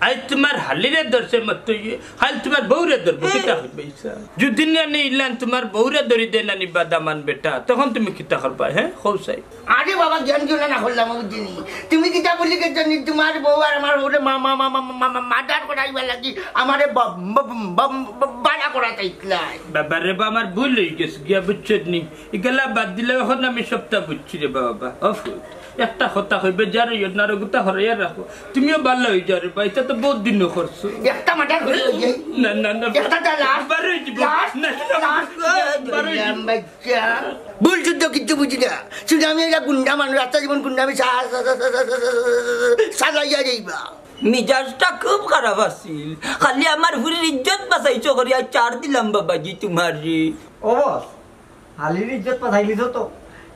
আইজ তুমার হালিরে ধরছে মতইয়ে, কাইল তুমার বউরে ধরবো, কিতা কইবায় ইছা? যুদি না নি ইলান তুমার বউরে ধরি দেয় নানি বা দামান বেটা, তখন তুমি কিতা করবায়, হে? কও চাই। আরে বাবা, জ্ঞান দিও না, না করলাম, বুঝছি নি। তুমি কিতা বুলি গেছো নি, তুমার বউ আর আমার বউরে মা-, মা-, মার্ডার করাইবার লাগি আমারে ব-, ব-, ব-, ব-, বাড়া করা চাইছিলায়। বাবা রে বা, আমার ভুল অইগেছে গিয়া, বুঝছো নি? ইগুলা বাদ দিলে অখন আমি সবটা বুঝছি রে বাবা। অফ, একটা কথা কইবে, যার অইও না, আর গুতা হরাইয়া রাখো। তুমিও ভালা অই যাও রে বা, ইতা তো বউত দিনও করছো। একটা মার্ডার করি অই যাই। না, না, না। একটা তো লাশ। বার অই যাইবো। লাশ, না, না, লাশ। বার অই যাইবো। বাচ্চা। ভুল শুদ্ধ কিচ্ছু বুঝি না। শুধু আমি একটা গুন্ডা মানুষ, রাস্তা জীবন গুন্ডা আমি সা-, সা-, চালাইয়া যাইবা। মিজাজটা খুব খারাপ আছিল। খালি আমার ফুরির ইজ্জত বাঁচাইছো করি, আইজ ছাড় দিলাম বাবাজি তুমারে। ও বস, হালির ইজ্জত বাঁচাইলিছো তো,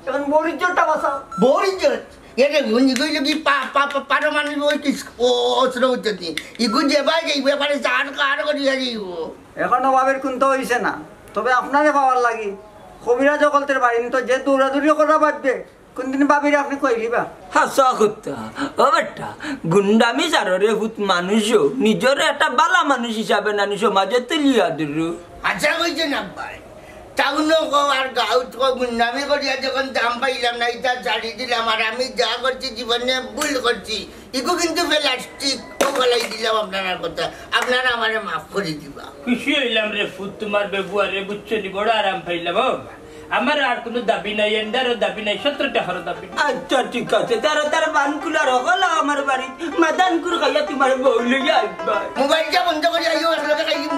এখন বউর ইজ্জতটা বাঁচাও। বউর ইজ্জত? এরে হুন, ইগু অইলো কি পা-, পা-, পা-, পারমাণবিক ওই কিস-, ও, অস্ত্র বুঝছো নি? ইগু যেবায় যাইবো, একবারে চার কার করিয়া যাইবো। এখনো বাবির কুন্তা অইছে না, তবে আপনারে পাওয়ার লাগি কবিরাজ অকলতর বাড়ি তো যে দৌড়াদৌড়ি করা বাঁচবে, কুনদিন বাবিরে আপনে কইলিবা? হাছা কথা। ও বেটা, গুন্ডামি ছাড়ো রে পুত, মানুষ অও, নিজরে একটা বালা মানুষ হিসাবে নানি সমাজে তুলিয়া ধরো। হাছা কইছইন আব্বায়। টাউনো কও আর গাঁওত কও, গুন্ডামি করিয়া যখন দাম পাইলাম না, ইতা ছাড়ি দিলাম। আর আমি যা করছি জীবনে ভুল করছি, ইগু কিন্তু প্লাস্টিক, অউ ফালাই দিলাম আপনারার কথা, আপনারা আমারে মাফ করি দিবা। খুশি অইলাম রে পুত, তুমার ব্যবহারে, বুঝছো নি, বড় আরাম পাইলাম। ও, আমার আর কুনু দাবি নাই, এন্ডারও দাবি নাই, সতেরো টেকারও দাবি নাই। আইচ্ছা, ঠিক আছে, তারা, তারা বানকুলার হকল আমার বাড়িত, মাদানকুর খাইয়া তুমার বউ লইয়া আইবা। মোবাইলটা বন্ধ করি আইও, একলগে খাইমু।